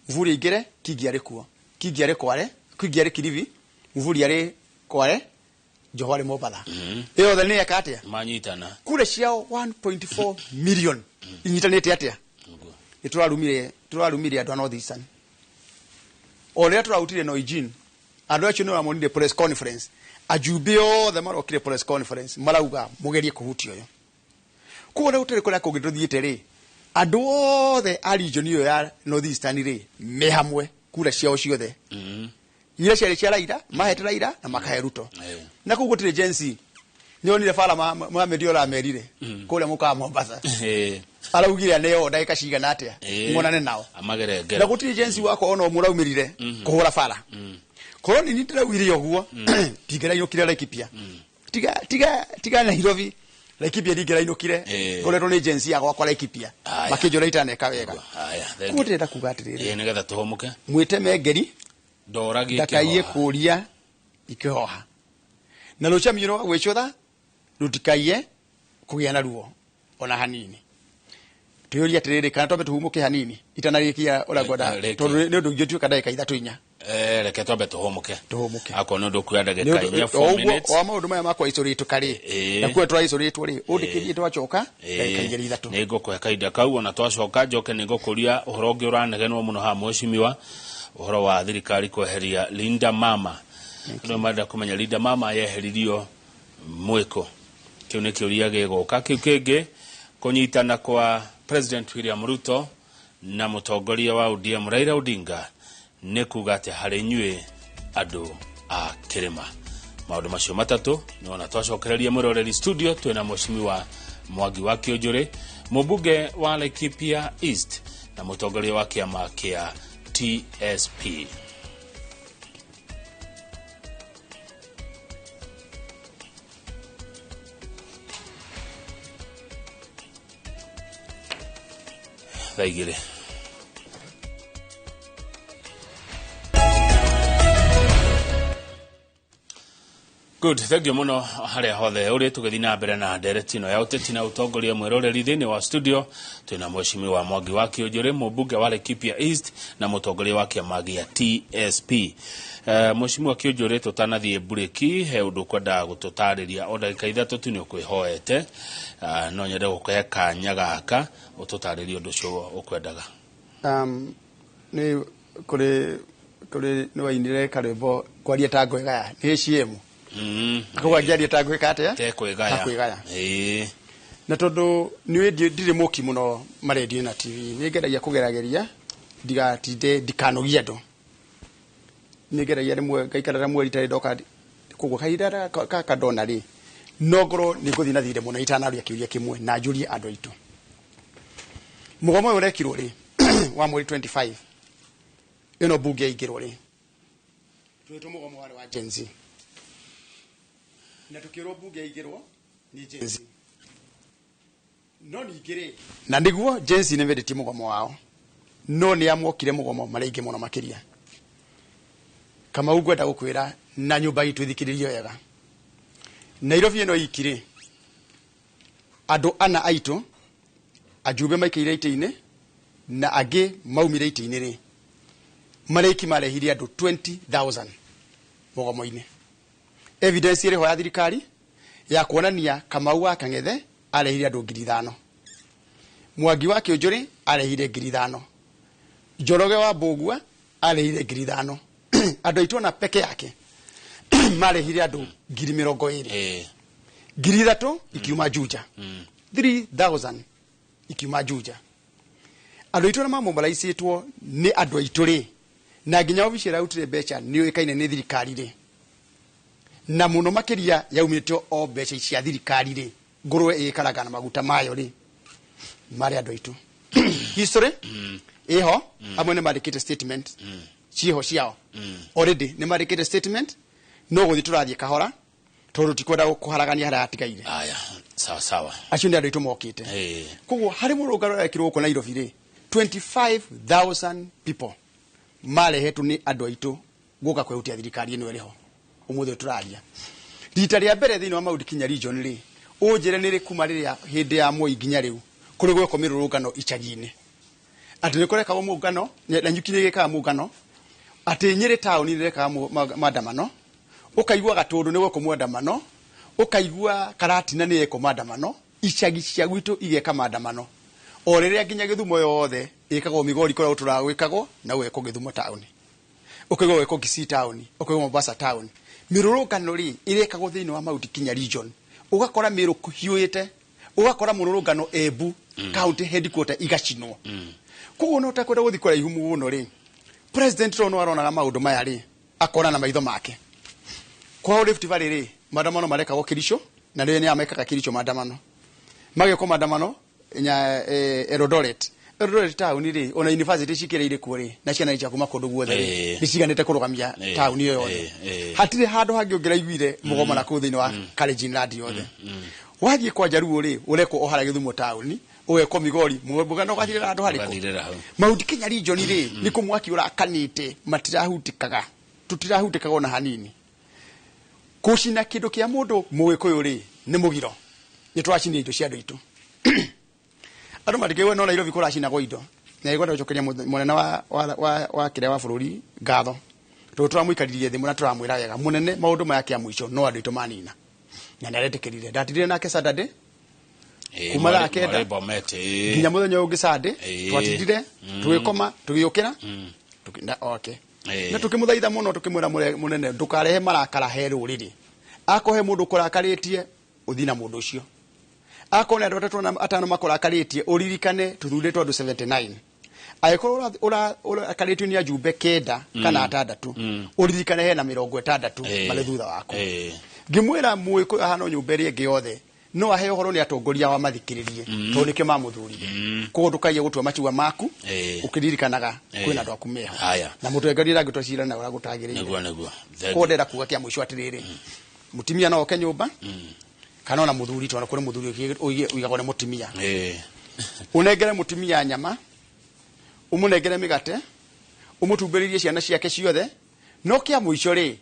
Speaker 2: Mvurya aingĩre, Kingi arĩ kuo, Kingi arĩ Kware, Kingi arĩ Kilifi, Mvurya arĩ Kware, Joho arĩ Mombatha. Ĩyo yothe nĩ yeka atĩa?
Speaker 1: Manyitana.
Speaker 2: Kura ciao 1.4 million inyitanĩte atĩa?
Speaker 1: Ũguo.
Speaker 2: Nĩ tũrarumire andũ a North Eastern. O rĩrĩa tũrarutire Noijin, andũ acio nĩ ũramonire press conference, ajumbe othe marokire press conference marauga mũgerie kũhutia ũyũ. Koguo na gũtirĩ kũrĩa kũngĩ tũthiĩte rĩ, andũ othe a region ĩyo ya North Eastern rĩ, me hamwe kura ciao ciothe iria ciarĩ cia Raila, mahete Raila na makahe Ruto. Na kũu gũtirĩ Gen Z. Nĩonire bara Mohamed ũramerire kũrĩa mũkawa Mombasa, araugire aneo ndagĩka cigana atĩa ng'onane nao.
Speaker 1: Amagere
Speaker 2: Na
Speaker 1: ngero.
Speaker 2: Gũtirĩ Gen Z wakwa ona ũmwe ũraumĩrire kũhũra bara. Korwo nini ndĩraugire ũguo, ndingĩrainũkire Laikipia, tiga tiga tiga Nairobi, Laikipia ndingĩrainũkire. Ngoretwo nĩ Gen Z ya gwakwa Laikipia
Speaker 1: Aya.
Speaker 2: makĩnjũra itaneka wega.
Speaker 1: Haya, thank
Speaker 2: Koguo
Speaker 1: you.
Speaker 2: ndĩrenda kuga atĩrĩrĩ,
Speaker 1: Nĩgetha tũhũmũke.
Speaker 2: Mwĩteme ngeri
Speaker 1: Ndoragie
Speaker 2: ndakaiye
Speaker 1: kĩhoha.
Speaker 2: Kũria ikĩhoha na rũcamio rwa gwĩcũtha rũtikaiye kũgĩa na ruo ona hanini. Twĩyũrie atĩrĩrĩ, kana twambe tũhumũke hanini itanarĩkia ũrĩa ngwenda?
Speaker 1: Rĩkia.
Speaker 2: Tondũ nĩ ũndũ ingĩtuĩka ndagĩka 3 4.
Speaker 1: Reke twambe tũhũmũke.
Speaker 2: Tũhũmũke.
Speaker 1: Akorwo nĩ ũndũ ũkuoya
Speaker 2: Nĩ
Speaker 1: ndagĩka
Speaker 2: ũndũ-
Speaker 1: 4,
Speaker 2: o
Speaker 1: 4
Speaker 2: ũguo,
Speaker 1: minutes.
Speaker 2: o maũndũ maya makwa icorĩtũka rĩ, na kuo tũraicorĩtwo rĩ, ũndĩkĩrie twacoka ndagĩka 2 3.
Speaker 1: Nĩ ngũkũhe kahinda kau. Ona twacoka njoke nĩ ngũkũria ũhoro ũngĩ ũranegenwo mũno haha, mheshimiwa, ũhoro wa thirikari kweheria Linda Mama. Andũ marenda kũmenya Linda Mama yeheririo mwĩkũ. Kĩu nĩ kĩũria gĩgũka. Kĩu kĩngĩ, kũnyitana kwa President William Ruto na mũtongoria wa ODM Raila Odinga nĩ kuga atĩ harĩ inyuĩ andũ a kĩrĩma. Maũndũ macio matatũ nĩwona twacokereria. Mwĩroreri, studio twĩna mheshimiwa Mwangi wa Kĩũnjũrĩ, mũmbunge wa Laikipia East na mũtongoria wa kĩama kĩa TSP. Thaa 2. Good, thank you muno harĩa hothe ũrĩ. Tũgĩthiĩ na mbere na ndereti ĩno ya ũteti na ũtongoria, mwĩroreri, thĩinĩ wa studio twĩna mheshimiwa Mwangi wa Kĩũnjũrĩ, mũmbunge wa Laikipia East na mũtongoria wa kĩama gĩa TSP. Mheshimiwa Kĩũnjũrĩ, tũtanathiĩ mburĩki he ũndũ ũkwendaga gũtũtarĩria o ndagĩka 3 tu nĩ ũkwĩhoete. No nyende gũkũhe kanya gaka ũtũtarĩrie ũndũ ũcio ũkwendaga.
Speaker 2: Nĩ kũrĩ nĩ wainire karwĩmbo kwaria ta ngwĩgaya nĩ HM. Koguo ngĩaria ta ngwĩka atĩa?
Speaker 1: Tekwĩgaya.
Speaker 2: Ta kwĩgaya. Na tondũ nĩ ndirĩ mũki mũno marendio na TV, nĩ ngeragia kũgerageria ndigatinde ndikanogie andũ. Nĩ ngeragia rĩmwe ngaikara mweri itarĩ ndoka, koguo kahinda gaka ndona rĩ, no ngorwo nĩ ngũthiĩ na thirĩ mũno itanaria kĩũria kĩmwe na njũrie andũ aitũ. Mũgomo ũyũ ũrekirwo rĩ wa mweri 25 ĩno mbunge yaingĩrwo rĩ, twĩtwo mũgomo warĩ wa Gen Z, na tukĩrwo mbunge yaingĩrwo nĩ Gen Z. No ningĩ rĩ, na nĩguo Gen Z nĩ mendetie mũgomo wao, no nĩ amokire mũgomo marĩ aingĩ mũno makĩria. Kamau, ngwenda gũkwĩra na nyũmba itũ ĩthikĩrĩrie wega. Nairobi ĩno iki rĩ, andũ ana aitũ ajumbe maikaire itĩ-inĩ na angĩ maumire itĩ-inĩ rĩ, marĩ iki marehire andũ 20,000 mũgomo-inĩ. Evidence ĩrĩ ho ya thirikari ya kuonania Kamau wa Kang'ethe arehire andũ 5,000, Mwangi wa Kĩũnjũrĩ arehire 5,000, Njoroge wa Mbũgua arehire 5,000. Andũ aitũ ona peke yake marehire andũ 20,000. 3,000 ikiuma Juja, 3000 ikiuma Juja. Andũ aitũ arĩa mamombaraicĩtwo nĩ andũ aitũ rĩ, na nginya obici ĩrarutire mbeca nĩ ũĩkaine nĩ thirikari rĩ, na mũno makĩria yaumĩte o mbeca cia thirikari rĩ, ngũrwe ĩĩkaraga na maguta mayo rĩ, marĩ andũ aitũ. History ĩho, amwe nĩ mandĩkĩte statement ciĩho ciao already, nĩ mandĩkĩte statement, no gũthiĩ tũrathiĩ kahora tondũ tikwenda kũharagania harĩa hatigaire.
Speaker 1: Aya, sawa sawa.
Speaker 2: Acio nĩ andũ aitũ mokĩte. Koguo harĩ mũrũngano ũrekirwo gũkũ Nairobi rĩ, 25,000 people marehetwo nĩ andũ aitũ gũka kwĩhutia thirikari ĩno ĩrĩho ũmũthĩ ũyũ tũraria. Rita rĩa mbere thĩinĩ wa Mount Kenya region rĩ, ũnjĩre nĩ rĩ kuma rĩrĩa hĩndĩ ya Moi nginya rĩu kũrĩ gwekwo mĩrũrũngano icagi-inĩ, atĩ nĩ kũrekagwo mũngano na nyuki nĩ ĩgĩkaga mũngano, atĩ Nyĩrĩ taũni nĩ ĩrekaga maandamano, ũkaigua Gatũndũ nĩ gwekwo mwandamano, ũkaigua Karatina nĩ yekwo maandamano, icagi cia gwitũ igeka maandamano, o rĩrĩa nginya Gĩthumo yothe ĩkagwo, Migori kũrĩa gũtũraga gwĩkagwo na gwekwo Gĩthumo taũni, ũkaigua gwekwo Kisii taũni, ũkaigua Mombasa taũni. Mĩrũrũngano rĩ ĩrekagwo thĩinĩ wa Mount Kenya region, ũgakora Mĩrũ kũhiũĩte, ũgakora mũrũrũngano Embu county headquarter igacinwo. Koguo no ũtekwenda gũthiĩ kũraihu mũno rĩ, president to no aronaga maũndũ maya rĩ, akona na maitho make. Kwao Rift Valley rĩ, maandamano marekagwo Kericho, na rĩrĩa nĩ amekaga Kericho maandamano, magĩkwo maandamano nya Eldoret. Eldoret taũni rĩ, ona university cikĩrĩire kuo rĩ, na ciana cia kuma kũndũ guothe rĩ, nĩ ciganĩte kũrũgamia taũni ĩyo yothe. Hatirĩ handũ hangĩ ũngĩraiguire mũgomo na kũu thĩinĩ wa Kalenjin land yothe. Wathiĩ kwa Jaluo rĩ, ũrekwo o harĩa Gĩthumo taũni, ũgekwo Migori, mũgano ũgathirĩra handũ harĩkũ?
Speaker 1: Ũgathirĩra hau.
Speaker 2: Mount Kenya region rĩ, nĩ kũ mwaki ũrakanĩte, matirahutĩkaga, tũtirahutĩkaga ona hanini. Kũcina kĩndũ kĩa mũndũ mũgĩkũyũ rĩ, nĩ mũgiro. Nĩ tũracinia indo cia andũ aitũ. Andũ matikĩigua no Nairobi kũracinagwo indo, na ĩkwenda gũcokeria mũnene wa kĩrĩa wa bũrũri ngatho, tondũ tũramũikarĩrie thĩ na tũramwĩra wega, mũnene, maũndũ maya kĩa mũico no andũ aitũ manina, na nĩ aretĩkĩrire. Ndatindire nake Saturday kuma thaa 9
Speaker 1: mwarĩ Bomet,
Speaker 2: nginya mũthenya ũyũ ũngĩ Sunday. Twatindire tũgĩkoma, tũgĩũkĩra okay. Na tukĩmũthaitha mũno, tukĩmwĩra, "Mũnene, ndũkarehe marakara he rũrĩrĩ. Akorwo he mũndũ ũkũrakarĩtie, ũthiĩ na mũndũ ũcio. Akorwo nĩ andũ atatũ na atano makũrakarĩtie, ũririkane tũthurĩtwo andũ 79. Angĩkorwo ũrakarĩtio nĩ ajumbe 9 kana 6, ũririkane hena 60 marĩ thutha waku." Ngĩmwĩra mũgĩkũyũ ahana nyũmba ĩrĩa ĩngĩ yothe, no ahe ũhoro nĩ atongoria wa mathikĩrĩrie, tondũ nĩkĩo mamũthurire. Koguo ndũkaiye gũtua matua maku ũkĩririkanaga kwĩna andũ aku meho na mũtongoria ũrangĩtua cira na ũrĩa gũtagĩrĩire.
Speaker 1: Nĩguo nĩguo. Thank
Speaker 2: Koguo ndĩrenda kuga kĩa mũico atĩrĩrĩ, mũtumia no oke nyũmba kana ona mũthuri, tondũ kũrĩ mũthuri ũigagwo nĩ mũtumia. Ũnengere mũtumia nyama, ũmũnengere mĩgate, ũmũtumbĩrĩrie ciana ciake ciothe, no kĩa mũico rĩ,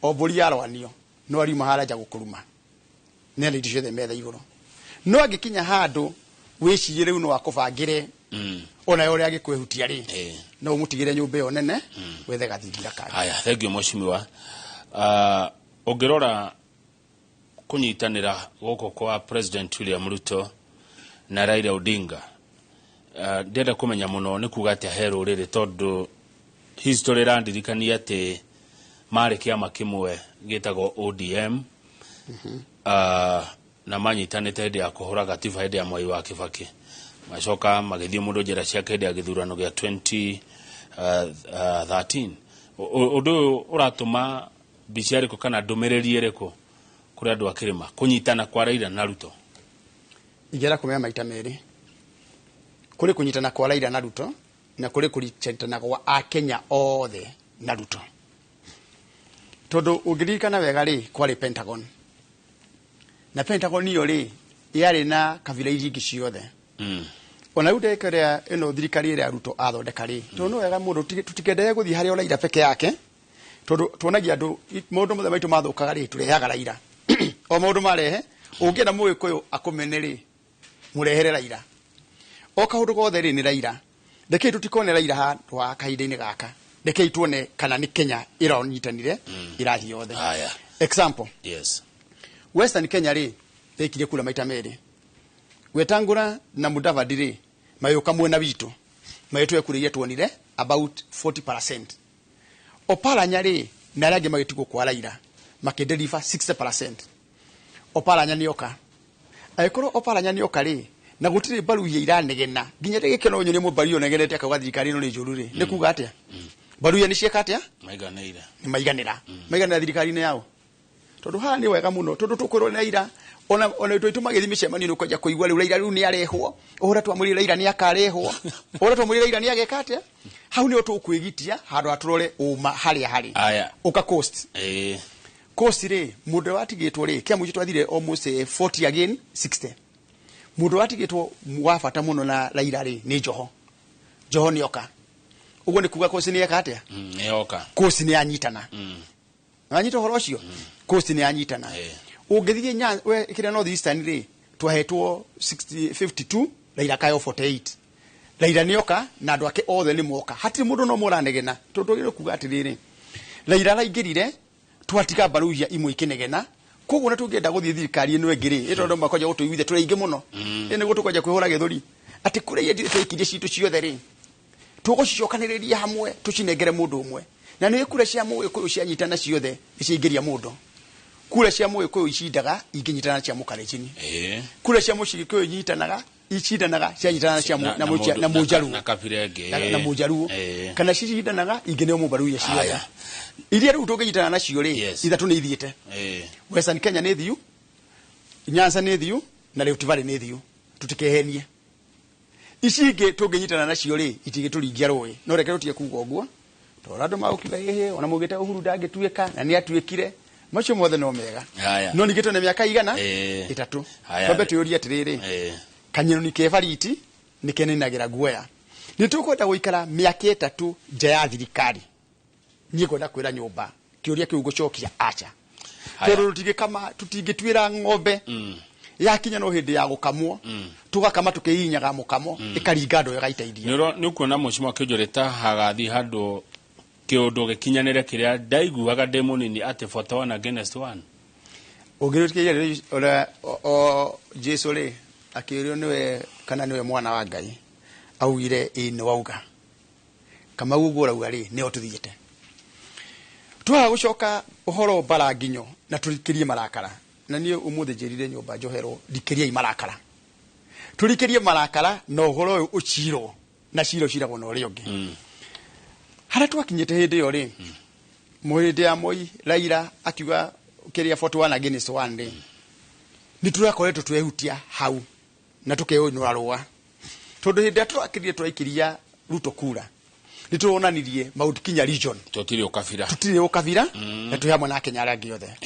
Speaker 2: o mbũri yarwanio no ariuma harĩa nja gũkũruma nĩ indo ciothe metha igũrũ. No angĩkinya handũ wĩcirie rĩu no akũbangĩre ona ũrĩa angĩkwĩhutia rĩ, no ũmũtigĩre nyũmba ĩyo nene, wethe gathingira kangĩ.
Speaker 1: Haya, thank you mheshimiwa. Ũngĩrora kũnyitanĩra gũkũ kwa President William Ruto na Raila Odinga, ndĩrenda kũmenya mũno nĩ kuga atĩa he rũrĩrĩ, tondũ history ĩrandirikania atĩ marĩ kĩama kĩmwe gĩtagwo ODM, na manyitanĩte hĩndĩ ya kũhũra gatiba hĩndĩ ya Mwai wa Kibaki, macoka magĩthiĩ mũndũ njĩra ciake hĩndĩ ya gĩthurano gĩa 2013. Ũndũ ũyũ ũratũma mbica ĩrĩkũ kana ndũmĩrĩri ĩrĩkũ kũrĩ andũ a kĩrĩma, kũnyitana kwa Raila na Ruto?
Speaker 2: Ingĩenda kũmenya maita merĩ. Kũrĩ kũnyitana kwa Raila na Ruto na kũrĩ kũnyitana gwa Akenya othe na Ruto. Tondũ ũngĩririkana wega rĩ, kwarĩ Pentagon. Na Pentagon iyo rĩ, yarĩ na kabira iria ingĩ ciothe. Ona rĩu ndagĩka ĩrĩa ĩno thirikari ĩrĩa Ruto athondeka rĩ, tondũ nĩ wega mũndũ tũtikendere gũthiĩ harĩ o Raila peke yake, tondũ tuonagia andũ maũndũ mothe maitũ mathũkaga rĩ, tũrehaga Raila. O maũndũ marehe, ũngĩenda mũgĩkũyũ akũmene rĩ, mũrehere Raila. O kaũndũ gothe rĩ, nĩ Raila. Rekei tũtikone Raila handũ ha kahinda-inĩ gaka. Rekei tuone kana nĩ Kenya ĩranyitanire ĩrathiĩ yothe.
Speaker 1: Haya.
Speaker 2: Example.
Speaker 1: Yes.
Speaker 2: Western Kenya rĩ, ĩkirie kura maita merĩ. Wetangũra na Mudavadi rĩ, magĩũka mwena witũ. Magĩtũhe kura iria tuonire about 40%. Oparanya rĩ, na arĩa angĩ magĩtigwo kwa Raila, makĩdeliver 60%. Oparanya nĩoka. Angĩkorwo Oparanya nĩoka rĩ, na gũtirĩ mbaruhia iranegena, nginya ndagĩka ĩno nyone mũmbaruhia ũnegenete akauga thirikari ĩno nĩ njũru rĩ, nĩ kuga atĩa? Mbaruhia nĩ cieka atĩa?
Speaker 1: Maiganĩire.
Speaker 2: Nĩ maiganĩra. Maiganĩra thirikari-inĩ yao. Tondũ haha nĩ wega mũno, tondũ tũkwĩrwo nĩ Raila, ona itũ magĩthiĩ mĩcemanio nĩ ũkwanjia kũigua rĩu Raila rĩu nĩ arehwo, ũrĩa twamwĩrire Raila nĩ akarehwo, ũrĩa twamwĩrire Raila nĩ ageka atĩa? Hau nĩho tũkwĩgitia handũ ha tũrore ũma harĩa harĩ.
Speaker 1: Aya.
Speaker 2: Ũka coast. Coast rĩ, mũndũ ũrĩa watigĩtwo rĩ, kĩa mũico twathire almost 40 again 60. Mũndũ ũrĩa watigĩtwo wa bata mũno na Raila rĩ, nĩ Joho. Joho nĩ oka. Ũguo nĩ kuga coast nĩ eka atĩa?
Speaker 1: Nĩ oka.
Speaker 2: Coast nĩ yanyitana. Wanyita ũhoro ũcio? Coast nĩ yanyitana. Ũngĩthiĩ we kĩrĩa North Eastern rĩ, twahetwo 52, Raila akayo 48. Raila nĩ oka na andũ ake othe nĩ moka. Hatirĩ mũndũ no mũranegena. Tondũ twagĩrĩirwo kuga atĩrĩrĩ, Raila araingĩrire, twatiga mbaruhia imwe ikĩnegena. Koguo na tũngĩenda gũthiĩ thirikari ĩno ĩngĩ rĩ, ĩ tondũ makwanja gũtũiguithia tũrĩ aingĩ mũno. Ĩ nĩguo tũkwanja kwĩhũra gĩthũri. Atĩ kũrĩa iria twaikirie citũ ciothe rĩ, tũgũcicokanĩrĩria hamwe tũcinengere mũndũ ũmwe. Na nĩ kura cia mũgĩkũyũ cianyitana ciothe nĩ ciaingĩria mũndũ. Kura cia mũgĩkũyũ icindaga ingĩnyitana cia mũkalenjini. Kura cia mũgĩkũyũ inyitanaga icindanaga cianyitana cia na mũjaruo.
Speaker 1: Na kabira ĩngĩ.
Speaker 2: Na mũjaruo. Kana cicindanaga ingĩ nĩ mũbaruya ciothe. Iria rĩu tũngĩnyitana nacio rĩ, ithatũ nĩ ithiĩte. Western Kenya nĩ thiu, Nyanza nĩ thiu, na Rift Valley nĩ thiu. Tũtikehenie. Ici ingĩ tũngĩnyitana nacio rĩ, itingĩtũringia rũĩ. No reke tũtige kuga ũguo, tondũ andũ magũkiuga ĩhĩ, ona maugĩte Uhuru ndangĩtuĩka, na nĩ atuĩkire. Macio mothe no mega. No ningĩ twĩna mĩaka igana? Ĩtatũ. Twambe twĩyũrie atĩrĩrĩ, kanyoni ke bariti nĩ keninagĩra guoya. Nĩ tũkwenda gũikara mĩaka ĩtatũ nja ya thirikari. Niĩ ngwenda kwĩra nyũmba kĩũria kĩu ngũcokia aca. Tondũ tũtingĩtuĩra ng'ombe yakinya no hĩndĩ ya gũkamwo, tũgakama tũkĩhihinyaga mũkamo, ĩkaringa ndoo ĩgaita iria.
Speaker 1: Nĩ ũkuona mũcimo kĩnjũrĩta hagathiĩ handũ kĩũndũ gĩkinyanĩre kĩrĩa ndaiguaga ndĩ mũnini atĩ 41 against 1.
Speaker 2: Ũngĩrĩkia ũrĩa o Jesu rĩ akĩũrio nĩwe kana nĩwe mwana wa Ngai, augire ĩĩ nĩ wauga. Kamau ũguo ũrauga rĩ, nĩho tũthiĩte. Twaga gũcoka ũhoro mbara nginyo na tũrikĩrie marakara. Na niĩ ũmũthĩ njĩrire nyũmba njoherwo, rikĩriai marakara. Tũrikĩrie marakara na ũhoro ũyũ ũcirwo, na cira ũciragwo na ũrĩa ũngĩ. Harĩa twakinyĩte hĩndĩ ĩyo rĩ, hĩndĩ ya Moi, Raila akiuga kĩrĩa 41 against 1 rĩ, nĩ tũrakoretwo twehutia hau na tũkeũnũra rũa. Tondũ hĩndĩ ĩrĩa tũrakĩrire tũraikiria Ruto kura, nĩ tũronanirie Mount Kenya region.
Speaker 1: Tũtirĩ ũkabira.
Speaker 2: Tũtirĩ ũkabira, na twĩ hamwe na Kenya arĩa angĩ othe.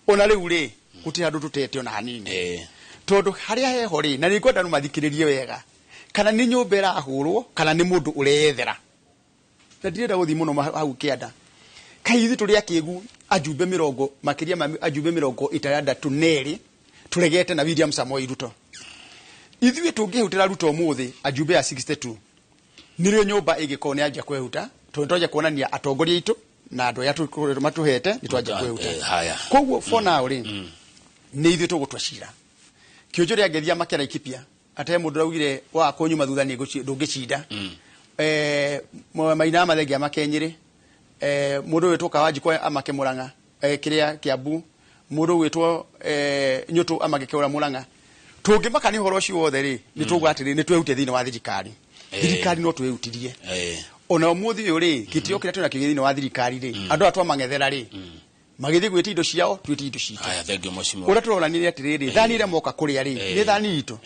Speaker 2: Ona rĩu rĩ, gũtirĩ handũ tũtete ona hanini. Tondũ harĩa heho rĩ, na nĩ ngwenda andũ mathikĩrĩrie wega, kana nĩ nyũmba ĩrahũrwo, kana nĩ mũndũ ũreyethera. Na ndirenda gũthiĩ mũno hau kĩanda. Kaĩ ithuĩ tũrĩ akĩgu ajumbe mĩrongo, makĩria ma ajumbe mĩrongo ĩtandatũ na ĩrĩ, tũregete na William Samoei Ruto. Ithuĩ tũngĩhutĩra Ruto ũmũthĩ, ajumbe a 62, nĩrĩo nyũmba ĩngĩkorwo nĩ yanjia kwehuta, tondũ nĩ twanjia kuonania atongoria aitũ na andũ arĩa matũhete nĩ twanjia kwehuta.
Speaker 1: Haya.
Speaker 2: Koguo for now rĩ, nĩ ithuĩ tũgũtua cira. Kĩũnjũ rĩa ngethia makĩra Laikipia, ate mũndũ araugire wa kũnyuma thutha nĩ ndũngĩcinda. Maina Mathenge amake Nyĩrĩ, mũndũ ũgwĩtwo Kawanjikũ amake Mũrang'a, kĩrĩa Kĩambu, mũndũ ũgwĩtwo Nyũtũ amake kĩũra Mũrang'a. Tũngĩmaka nĩ ũhoro ũcio wothe rĩ, nĩ tũuga atĩrĩ, nĩ twehutie thĩinĩ wa thirikari. Thirikari no twĩhutirie. Ona ũmũthĩ ũyũ rĩ, gĩtĩo kĩrĩa twĩnakĩo thĩinĩ wa thirikari rĩ, andũ aya twamang'ethera rĩ, magĩthiĩ gwĩtia indo ciao, twĩtie indo citũ.
Speaker 1: Haya, thank you, mheshimiwa.
Speaker 2: Ũrĩa tũronania nĩ atĩrĩrĩ, thani ĩrĩa moka kũrĩa rĩ, nĩ thani itũ.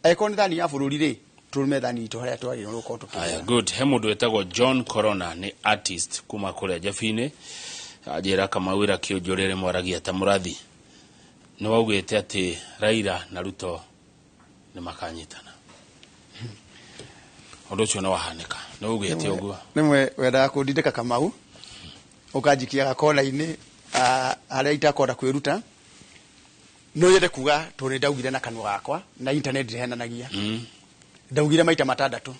Speaker 2: Angĩkorwo nĩ thani ya bũrũri rĩ, Tũrĩ methani itũ harĩa twagĩrĩirwo nĩ gũkorwo
Speaker 1: Aya,
Speaker 2: tũkĩrĩra.
Speaker 1: good. He mũndũ wĩtagwo John Corona, nĩ artist kuma kũrĩa Njabi-inĩ. Anjĩra Kamau ĩra kĩũnjũrĩre mwaragia ta mũrathi. Nĩ waugĩte atĩ Raila na Ruto nĩ makanyitana. Ũndũ ũcio nĩ wahanĩka. Nĩ waugĩte ũguo.
Speaker 2: Rĩmwe wendaga kũndindĩka, Kamau, ũkanjikia gakona-inĩ harĩa itakwenda kwĩruta. No nyende kuga tondũ nĩ ndaugire na kanua gakwa na internet ndĩhenanagia. Ndaugire maita matandatũ,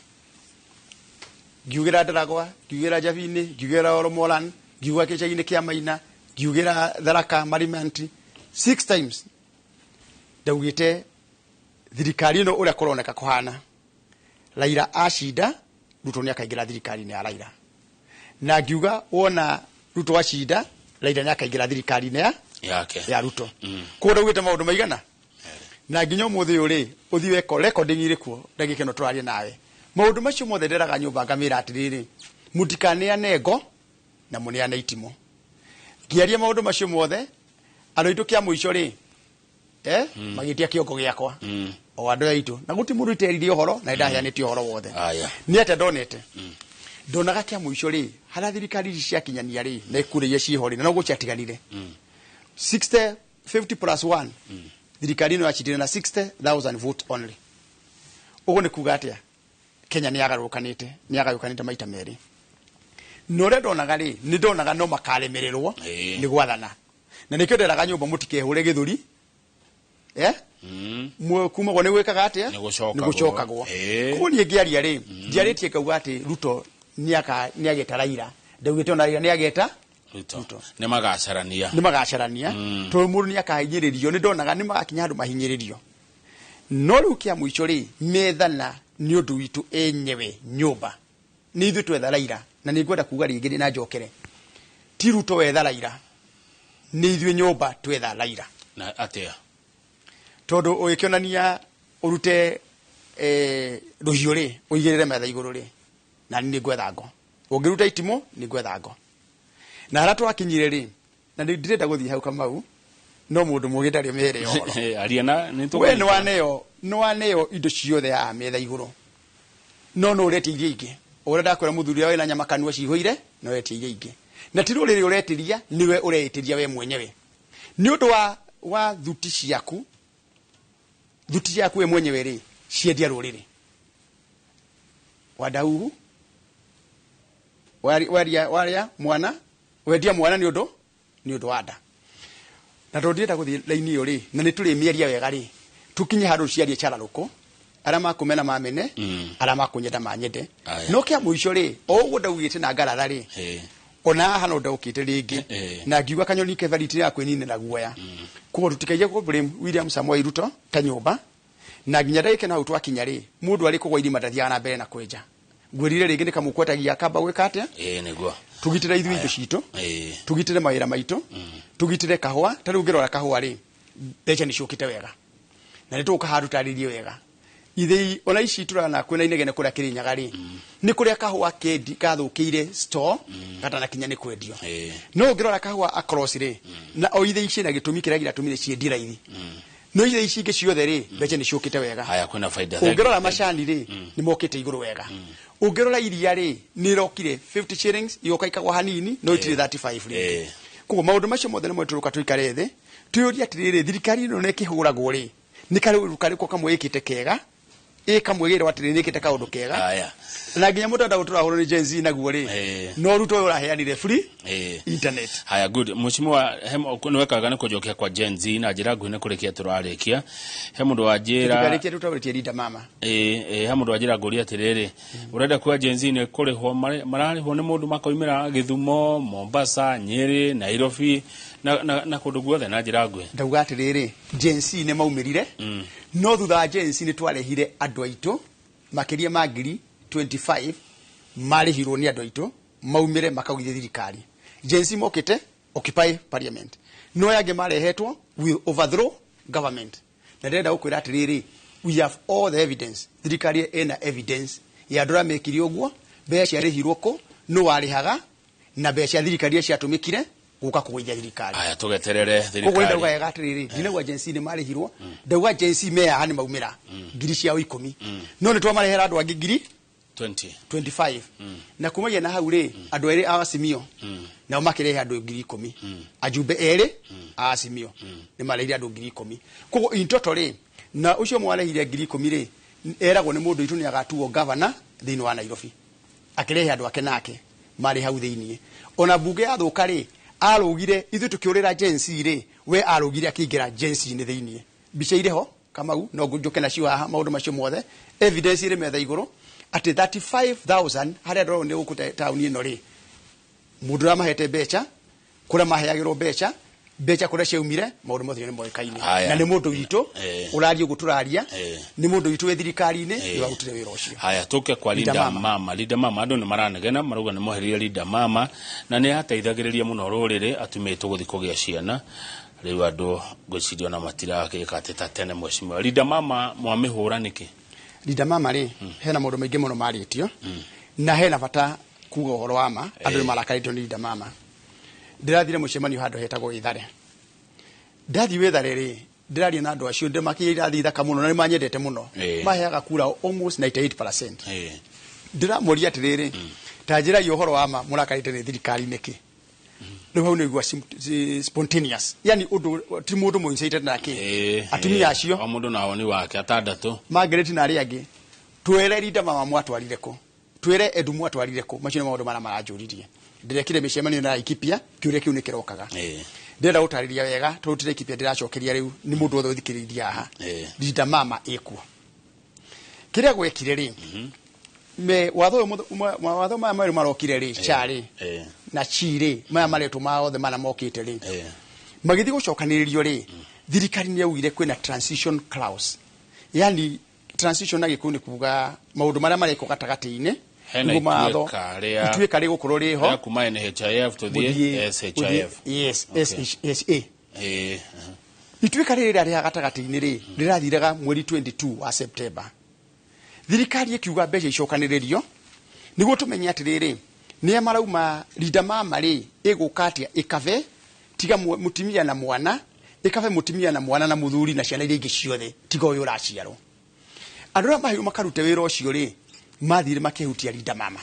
Speaker 2: ngiugĩra Ndaragwa, ngiugĩra Njabi-inĩ, ngiugĩra Oromoran, ngiuga gĩcagi-inĩ kĩa Maina, ngiugĩra Tharaka Marimanti. Six times ndaugĩte thirikari ĩno ũrĩa kũroneka kũhana, Raila acinda, Ruto nĩ akaingĩra thirikari-inĩ ya Raila, na ngiuga wona Ruto acinda, Raila nĩ akaingĩra thirikari-inĩ ya
Speaker 1: Yake.
Speaker 2: ya Ruto. Koguo ndaugĩte maũndũ maigana na nginya ũmũthĩ ũyũ rĩ, ũthiĩ weko recording irĩ kuo ndagĩka ĩno tũraria nawe. Maũndũ macio mothe nderaga nyũmba ngamĩra atĩrĩrĩ, mũtikaneane ngo na mũneane itimũ. Ngĩaria maũndũ macio mothe, andũ aitũ kĩa mũico rĩ, magĩtia kĩongo gĩakwa o andũ aitũ, na gũtirĩ mũndũ iterire ũhoro na nĩndaheanĩte ũhoro wothe.
Speaker 1: Aya.
Speaker 2: Nĩ atĩa ndonete? Ndonaga kĩa mũico rĩ, harĩa thirikari ici ciakinyania rĩ, na ikura iria ciĩho rĩ, na noguo ciatiganire 60 50 plus 1, thirikari ĩno yacindire na 60,000 vote only. Ũguo nĩ kuga atĩa? Kenya nĩ yagarũrũkanĩte, nĩ yagayũkanĩte maita merĩ. Na ũrĩa ndonaga rĩ, nĩ ndonaga no makaremererwo nĩ gwathana, na nĩkĩo nderaga nyũmba mũtikehũre gĩthũri. Kumagwo nĩ gwĩkaga atĩa?
Speaker 1: Nĩ gũcokagwo.
Speaker 2: Nĩ gũcokagwo. Koguo niĩ ngĩaria rĩ, njiarĩtie ngauga atĩ Ruto nĩ ageta Raila, ndaugĩte ona Raila nĩ ageta
Speaker 1: Ruto.
Speaker 2: Ruto.
Speaker 1: Nĩ magacarania.
Speaker 2: Nĩ magacarania, tondũ mũndũ nĩ akahinyĩrĩrio. Nĩ ndonaga nĩ magakinya handũ mahinyĩrĩrio, no rĩu kĩa mũico rĩ, methana nĩ ũndũ witũ enyewe nyũmba, nĩ ithuĩ twetha Raila. Na nĩ ngwenda kuga rĩngĩ na njokere, ti Ruto wetha Raila, nĩ ithuĩ nyũmba twetha Raila.
Speaker 1: Na atĩa?
Speaker 2: Tondũ ũgĩkĩonania ũrute rũhiũ rĩ, ũigĩrĩre metha igũrũ rĩ, na nĩ ngwetha ngo. Ũngĩruta itimũ, nĩ ngwetha ngo. Na harĩa twakinyire rĩ, na nĩ ndĩrenda gũthiĩ hau, Kamau, no mũndũ mũgĩ ndarĩ mĩhere ya ũhoro.
Speaker 1: Aria na nĩ
Speaker 2: We
Speaker 1: tũkũnyita.
Speaker 2: Nĩ waneo indo ciothe haha metha igũrũ, no no ũretia iria ingĩ. Ũrĩa ndakwĩra, mũthuri ũrĩa wĩna nyama kanua cihũire, no ũretia iria ingĩ, na ti rũrĩrĩ ũretĩria, nĩwe ũreĩtĩria we mwenyewe nĩ ũndũ wa thuti ciaku. Thuti ciaku we mwenyewe rĩ, ciendia rũrĩrĩ wadauhu waria waria mwana, wendia mwana nĩ ũndũ wa nda. Na tondũ ndĩrenda gũthiĩ raini ĩyo rĩ, na nĩ tũrĩmĩaria wega rĩ, tũkinye handũ ciarie cararũkũ, arĩa makũmena mamene, arĩa makũnyenda manyende.
Speaker 1: Aya.
Speaker 2: No kĩa mũico rĩ, o ũguo ndaugĩte na ngaratha rĩ, ona haha no ndaũkĩte rĩngĩ na ngiuga kanyoni kebariti ya kwĩninĩra guoya. Koguo tũtikaige kũ blame William Samoei Ruto ta nyũmba, na nginya ndagĩka ĩno hau twakinya rĩ, mũndũ arĩ kũgwa irima ndathiaga na mbere na kwenja. Ngwĩrire rĩngĩ nĩ kamũkwetagia kamba gwĩka atĩa?
Speaker 1: Ĩĩ, nĩguo.
Speaker 2: Tũgitĩre ithuĩ indo citũ, tũgitĩre mawĩra maitũ, tũgitĩre kahũa. Ta rĩu ũngĩrora kahũa rĩ, mbeca nĩ ciũkĩte wega, na nĩ tũgũka handũ tarĩrie wega ithĩi ona ici tũrana kwĩna inegene kũrĩa Kĩrĩnyaga rĩ, nĩ kũrĩa kahũa kendi gathũkĩire store gatanakinya nĩ kwendio. No ũngĩrora kahũa across rĩ, na o ithĩi ciĩna gĩtũmi kĩrĩa gĩratũmire ciendie raithi, no ithĩi ici ingĩ ciothe rĩ, mbeca nĩ ciũkĩte wega.
Speaker 1: Haya, kwĩna faida.
Speaker 2: Ũngĩrora macani rĩ, nĩ mokĩte igũrũ wega. Ũngĩrora iria rĩ, nĩ ĩrokire 50 shillings, igoka ikagwa hanini, no itirĩ 35 rĩngĩ. Koguo maũndũ macio mothe nĩmo tũrũka tũikare thĩ twĩyũrie atĩrĩrĩ, thirikari ĩno nĩ ĩkĩhũragwo rĩ, nĩ karũũru karĩkũ kamwe ĩkĩte kega, ĩ kamwe gĩrwo atĩrĩ nĩ ĩkĩte kaũndũ kega?
Speaker 1: Haya.
Speaker 2: Na nginya mũtandao tũrahũrwo nĩ Gen Z naguo rĩ, no Ruto ũyũ ũraheanire free internet.
Speaker 1: Haya, good. Mheshimiwa, nĩ wekaga nĩ kũnjokia kwa Gen Z na njĩra nguhĩ, nĩ kũrĩkia tũrarĩkia. He mũndũ wanjĩra
Speaker 2: tũkarĩkia tũtaũrĩtie Linda Mama.
Speaker 1: Ĩ, he mũndũ wanjĩra ngũria atĩrĩrĩ, ũrenda kuga Gen Z nĩ kũrĩhwo mararĩhwo nĩ mũndũ makoimĩra Gĩthumo, Mombasa, Nyĩrĩ, Nairobi na kũndũ guothe na njĩra nguhĩ?
Speaker 2: Ndauga atĩrĩrĩ, Gen Z nĩ maumĩrire, no thutha wa Gen Z nĩ twarehire andũ aitũ makĩria ma ngiri 25 marĩhirwo nĩ andũ aitũ maumĩre makaugithie thirikari. Gen Z mokĩte occupy parliament, no aya angĩ marehetwo will overthrow government. Na ndĩrenda gũkwĩra atĩrĩrĩ, we have all the evidence. Thirikari ĩna evidence ya andũ arĩa mekire ũguo, mbeca ciarĩhirwo kũ, nũ warĩhaga, na mbeca cia thirikari iria ciatũmĩkire. Guka kugwithia thirikari.
Speaker 1: Aya, tugeterere
Speaker 2: Koguo
Speaker 1: thirikari.
Speaker 2: Ndauga wega atiriri, ndinauga Gen Z nĩ marĩhirwo, ndauga Gen Z me haha nĩ maumĩra ngiri ciao 10, no nĩ twamarehera andũ angĩ ngiri
Speaker 1: 20.
Speaker 2: 25, na kumagia na hau rĩ, andũ erĩ a Azimio nao makĩrehe andũ 10,000. Ajumbe erĩ a Azimio nĩ marehire andũ 10,000. Koguo in total rĩ, na ũcio mwarehire 10,000 rĩ, eragwo nĩ mũndũ witũ nĩ agatuo governor thĩinĩ wa Nairobi, akĩrehe andũ ake nake marĩ hau thĩinĩ. Ona bunge yathũka rĩ, arũgire ithuĩ tũkĩũrĩra Gen Z rĩ, we arũgire akĩingĩra Gen Z-inĩ thĩinĩ. Mbica irĩ ho, Kamau, no njũke nacio haha. Maũndũ macio mothe, evidence ĩrĩ metha igũrũ atĩ 35,000 harĩa andũ nĩ gũkũ taũni ĩno rĩ, mũndũ ũrĩa mahete mbeca, kũrĩa maheagĩrwo mbeca, mbeca kũrĩa ciaumire, maũndũ mothe nĩ moĩkaine.
Speaker 1: Aya.
Speaker 2: Na nĩ mũndũ witũ ũraria ũguo tũraria, nĩ mũndũ witũ wĩ thirikari-inĩ nĩ warutire wĩra ũcio.
Speaker 1: Haya, tuke kwa
Speaker 2: Linda
Speaker 1: Linda
Speaker 2: Mama.
Speaker 1: Mama. Linda Mama, andũ nĩ maranegena, marauga nĩ moherire Linda Mama na nĩ ateithagĩrĩria mũno rũrĩrĩ atumĩtwo gũthiĩ kũgĩa ciana. Rĩu andũ ngwĩciria ona matirakĩka atĩ ta tene. Mheshimiwa, Linda Mama mwamĩhũra nĩkĩ?
Speaker 2: Linda Mama rĩ, hena maũndũ maingĩ mũno marĩtio na hena bata kuga ũhoro wa ma. Andũ nĩ marakarĩtio nĩ Linda Mama. Ndĩrathire mũcemanio handũ hetagwo Ithare. Ndathiĩ Wĩthare rĩ, ndĩraria na andũ acio, ndĩmakĩire irathi thaka mũno na nĩ manyendete mũno. Maheaga kura almost 98%. Ndĩramoria atĩrĩrĩ, ta njĩrai ũhoro wa ma, mũrakarĩte nĩ thirikari nĩkĩ? Rĩu hau nĩigua spontaneous, yani ũndũ ti mũndũ mũincited nake. Atumia acio,
Speaker 1: O mũndũ na woni wake, atandatũ.
Speaker 2: Margaret na arĩa angĩ, twĩre Linda Mama mwatwarire kũ, twĩre Edu mwatwarire kũ. Macio nĩ maũndũ marĩa maranjũririe. Ndĩrekire mĩcemanio na Laikipia, kĩũria kĩu nĩ kĩrokaga. Ndĩrenda gũtarĩria wega tondũ ti Laikipia ndĩracokeria rĩu, nĩ mũndũ wothe ũthikĩrĩirie haha. Linda Mama ĩkuo. Kĩrĩa gwekire rĩ, me watho ũyũ mawatho maya merũ marokire rĩ, cha rĩ na chi rĩ, maya maretwo ma othe mana mokĩte rĩ, magĩthiĩ gũcokanĩrĩrio rĩ, thirikari nĩ yaugire kwĩna transition clause. Yani transition na Gĩkũyũ nĩ kuga maũndũ marĩa marekwo gatagatĩ-inĩ.
Speaker 1: Hena
Speaker 2: nĩguo mawatho
Speaker 1: ituĩka rĩa
Speaker 2: ituĩka rĩgũkorwo rĩho
Speaker 1: rĩa kuma NHIF tũthiĩ
Speaker 2: mũthiĩ
Speaker 1: SHIF.
Speaker 2: Yes.
Speaker 1: Okay.
Speaker 2: SHA. Ituĩka rĩrĩ rĩrĩa rĩa gatagatĩ-inĩ rĩ, rĩrathiraga mweri 22 wa September. Thirikari ĩkiuga mbeca icokanĩrĩrio nĩguo tũmenye atĩrĩrĩ, nĩa marauma Linda Mama rĩ, ĩgũka atĩa, ĩkabe tiga mũtumia na mwana, ĩkabe mũtumia na mwana na mũthuri na ciana iria ingĩ ciothe tiga ũyũ ũraciarwo. Andũ arĩa maheirwo makarute wĩra ũcio rĩ, mathire makĩhutia Linda Mama,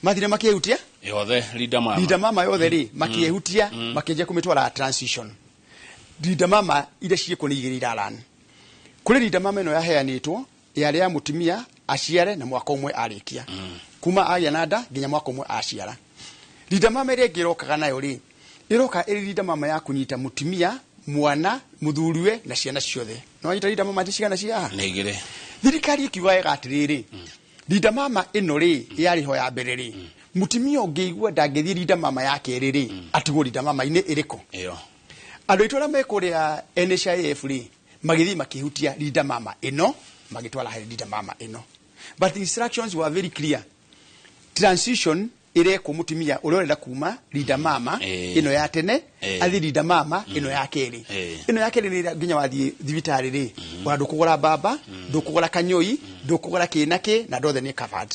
Speaker 2: mathire makĩhutia
Speaker 1: yothe Linda Mama.
Speaker 2: Linda Mama yothe rĩ, makĩehutia, makĩanjia kũmĩtwara transition. Linda Mama iria ciĩkuo nĩ igĩrĩ iraran. Kũrĩ Linda Mama ĩno yaheanĩtwo yarĩ ya mũtumia aciare na mwaka ũmwe arĩkia, kuma agĩa na nda nginya mwaka ũmwe aciara. Linda Mama ĩrĩa ĩngĩ ĩrokaga nayo rĩ, ĩroka ĩrĩ Linda Mama ya kũnyita mũtumia, mwana, mũthuriwe na ciana ciothe. No wanyita Linda Mama ti cigana cia haha?
Speaker 1: Nĩ igĩrĩ.
Speaker 2: Thirikari ĩkiuga wega atĩrĩrĩ, Linda Mama ĩno rĩ, yarĩ ho ya mbere rĩ, mũtumia ũngĩigua ndangĩthiĩ Linda Mama ya kerĩ rĩ, atigwo Linda Mama-inĩ ĩrĩkũ?
Speaker 1: Ĩyo.
Speaker 2: Andũ aitũ arĩa me kũrĩa NHIF rĩ, magĩthiĩ makĩhutia Linda Mama ĩno, magĩtwara harĩ Linda Mama ĩno, but the instructions were very clear: transition ĩrekwo mũtumia ũrĩa ũrenda kuma Linda Mama ĩno ya tene athiĩ Linda Mama ĩno ya kerĩ. Ĩno ya kerĩ nĩ ĩrĩa nginya wathiĩ thibitarĩ rĩ, ona ndũkũgũra mbamba, ndũkũgũra kanyũi, ndũkũgũra kĩ na kĩ, na andũ othe nĩ covered.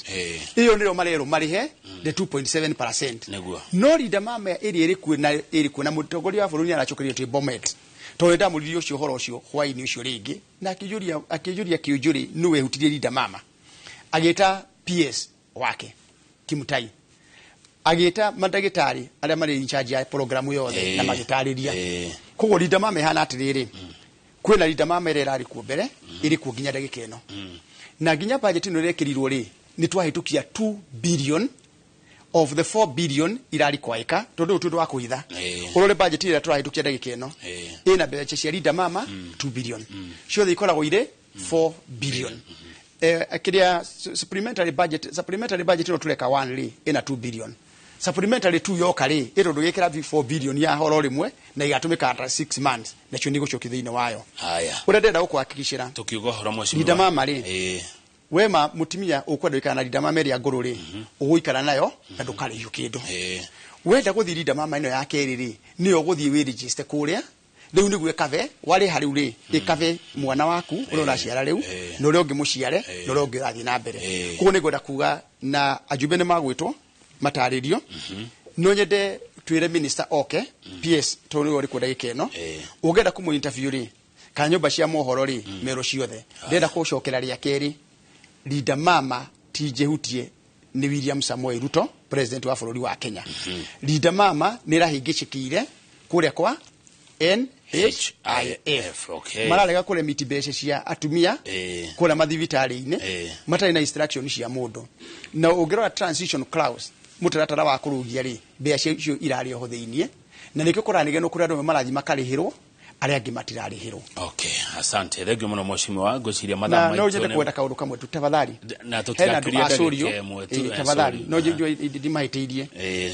Speaker 2: Ĩyo nĩyo marerwo marĩhe the 2.7%. No Linda Mama ĩrĩa ĩrĩ kuo na ĩrĩ kuo na mũtongoria wa bũrũri nĩ aracokerio atĩ Bomet, tondũ nĩndamũririe ũcio ũhoro ũcio hwaĩ-inĩ ũcio rĩngĩ, na akĩnjũria kĩũnjũrĩ nũ wehutirie Linda Mama. Agĩta PS wake Kimutai, agĩta mandagĩtarĩ arĩa marĩ in charge ya programu yothe na magĩtarĩria. Koguo Linda Mama ĩhana atĩrĩrĩ, kwĩna Linda Mama ĩrĩa ĩrarĩ kuo mbere, ĩrĩ kuo nginya ndagĩka ĩno, na nginya budget ĩno ĩrekĩrirwo rĩ, nĩ twahĩtũkia 2 billion of the 4 billion irari kwaĩka, tondũ ũyũ ti ũndũ wa kũhitha. Ũrore budget ĩrĩa tũrahĩtũkia ndagĩka ĩno, ĩna mbeca cia Linda Mama 2 billion, ciothe ikoragwo irĩ 4 billion. Kĩrĩa supplementary budget ĩno tũreka 1 rĩ, ĩna 2 billion. Supplementary 2 yoka rĩ, ĩ tondũ gĩkĩra 4 billion ya horo rĩmwe na igatũmĩka ta 6 months, nacio nĩ igũcokio thĩinĩ wayo.
Speaker 1: Haya.
Speaker 2: Ũrĩa ndĩrenda gũkũhakikicĩra,
Speaker 1: Tukiuga ũhoro, mheshimiwa,
Speaker 2: Linda Mama rĩ, wema mũtumia ũkwenda gũikara na Linda Mama ĩrĩa ngũrũ rĩ, ũgũikara nayo na ndũkarĩhio kĩndũ. Wenda gũthiĩ Linda Mama ĩno ya kerĩ rĩ, nĩyo ũgũthiĩ wĩ-register kũrĩa rĩu nĩguo ĩkabe warĩha rĩu rĩ, ĩkabe mwana waku ũrĩa ũraciara rĩu na ũrĩa ũngĩ mũciare na ũrĩa ũngĩ ũrathiĩ na mbere. Koguo nĩ ngwenda kuga na ajumbe nĩ magwĩtwo matarĩrio. No nyende Twĩre minister oke, PS, tondũ nĩwe ũrĩ kuo ndagĩka ĩno. Ũngĩenda kũmũ interview rĩ, kana nyũmba cia mohoro rĩ, mero ciothe. Ndĩrenda gũcokera rĩa kerĩ, Linda Mama ti njĩhutie nĩ William Samoei Ruto, president wa bũrũri wa Kenya. Linda Mama nĩ ĩrahĩngĩcĩkĩire kũrĩa kwa NHIF. Mararega kũremiti mbeca cia atumia kũrĩa mathibitarĩ-inĩ matarĩ na instruction cia mũndũ. Na ũngĩrora transition clause, mũtaratara wa kũrũgia rĩ, mbeca icio irarĩ oho thĩiniĩ, na nĩkĩo kũranegenwo kũrĩa andũ amwe marathiĩ makarĩhĩrwo, arĩa angĩ matirarĩhĩrwo.
Speaker 1: Okay, asante, thengiũ mũno mheshimiwa. Ngwĩciria mathaa
Speaker 2: na no nyende kwenda kaũndũ kamwe tu, tafadhali.
Speaker 1: Na
Speaker 2: hena andũ
Speaker 1: tũtirakĩria
Speaker 2: a Sũriũ.
Speaker 1: Ndagĩka ĩmwe tu.
Speaker 2: Tafadhali.
Speaker 1: Sorry.
Speaker 2: No njue ndimahĩtĩirie.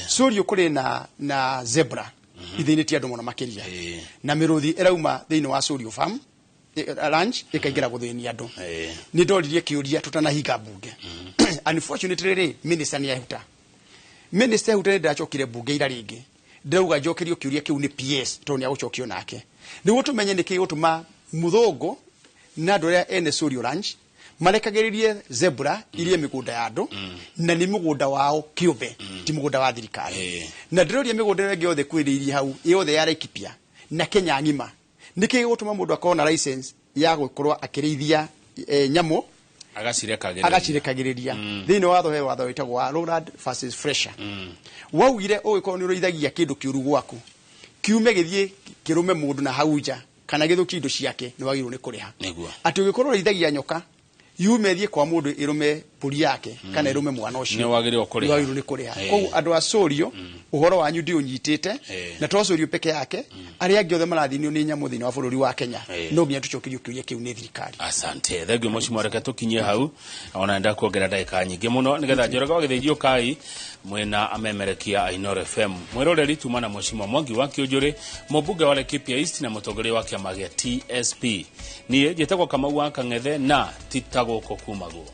Speaker 2: Sũriũ kũrĩ na zebra ithĩnĩtie andũ mũno makĩria, na mĩrũthi ĩrauma thĩinĩ wa Sũriũ farm ranch ĩkaingĩra gũthĩnia andũ. Nĩ ndoririe kĩũria tũtanahinga mbunge. Unfortunately rĩ, minister nĩ ehuta. Minister ehuta, nĩ ndacokire mbunge ira rĩngĩ, ndĩrauga njokerio kĩũria kĩu nĩ PS, tondũ nĩ agũcokio nake, nĩguo tũmenye nĩkĩ gũtũma mũthũngũ na andũ arĩa ene Sũriũ ranch marekagĩrĩrie zebra irie mĩgũnda ya andũ, na nĩ mũgũnda wao kĩũmbe, ti mũgũnda wa thirikari. Na ndĩroria mĩgũnda ĩrĩa ĩngĩ yothe kwĩrĩirie hau yothe ya Laikipia na Kenya ng'ima, nĩkĩ gĩgũtũma mũndũ akorwo na license ya gũkorwo akĩrĩithia nyamũ
Speaker 1: agacirekagĩrĩria?
Speaker 2: Agacirekagĩrĩria. Thĩinĩ wa watho he watho wĩtagwo wa Rowland versus Fresher, waugire ũgĩkorwo nĩ ũrĩithagia kĩndũ kĩũru gwaku, kiume gĩthiĩ kĩrũme mũndũ na hau nja kana gĩthũkie indo ciake, nĩ wagĩrĩirwo nĩ kũrĩha. Atĩ ũgĩkorwo ũrĩithagia nyoka, yume ĩthiĩ kwa mũndũ ĩrũme mbũri yake kana ĩrũme mwana ũcio,
Speaker 1: Nĩ wagĩrĩirwo kũrĩha.
Speaker 2: Nĩ wagĩrĩirwo nĩ kũrĩha. Koguo andũ a Sũriũ, ũhoro wanyu ndiũnyitĩte. Na to Sũriũ peke yake, arĩa angĩ othe marathinio nĩ nyamũ thĩinĩ wa bũrũri wa Kenya, no nginya tũcokerio kĩũria kĩu nĩ thirikari.
Speaker 1: Asante, thengiũ mheshimiwa. Reke tũkinyie hau, ona nenda kuongerera ndagĩka nyingĩ mũno nĩgetha Njoroge wa Gĩthĩnji ũkai mwĩna amemerekia a Inooro FM. Mwĩroreri, tuma na mheshimiwa Mwangi wa Kĩũnjũrĩ, mũmbunge wa Laikipia East na mũtongoria wa kĩama gĩa TSP. Niĩ njĩtagwo Kamau wa Kang'ethe, na ti ta gũkũ kumagwo.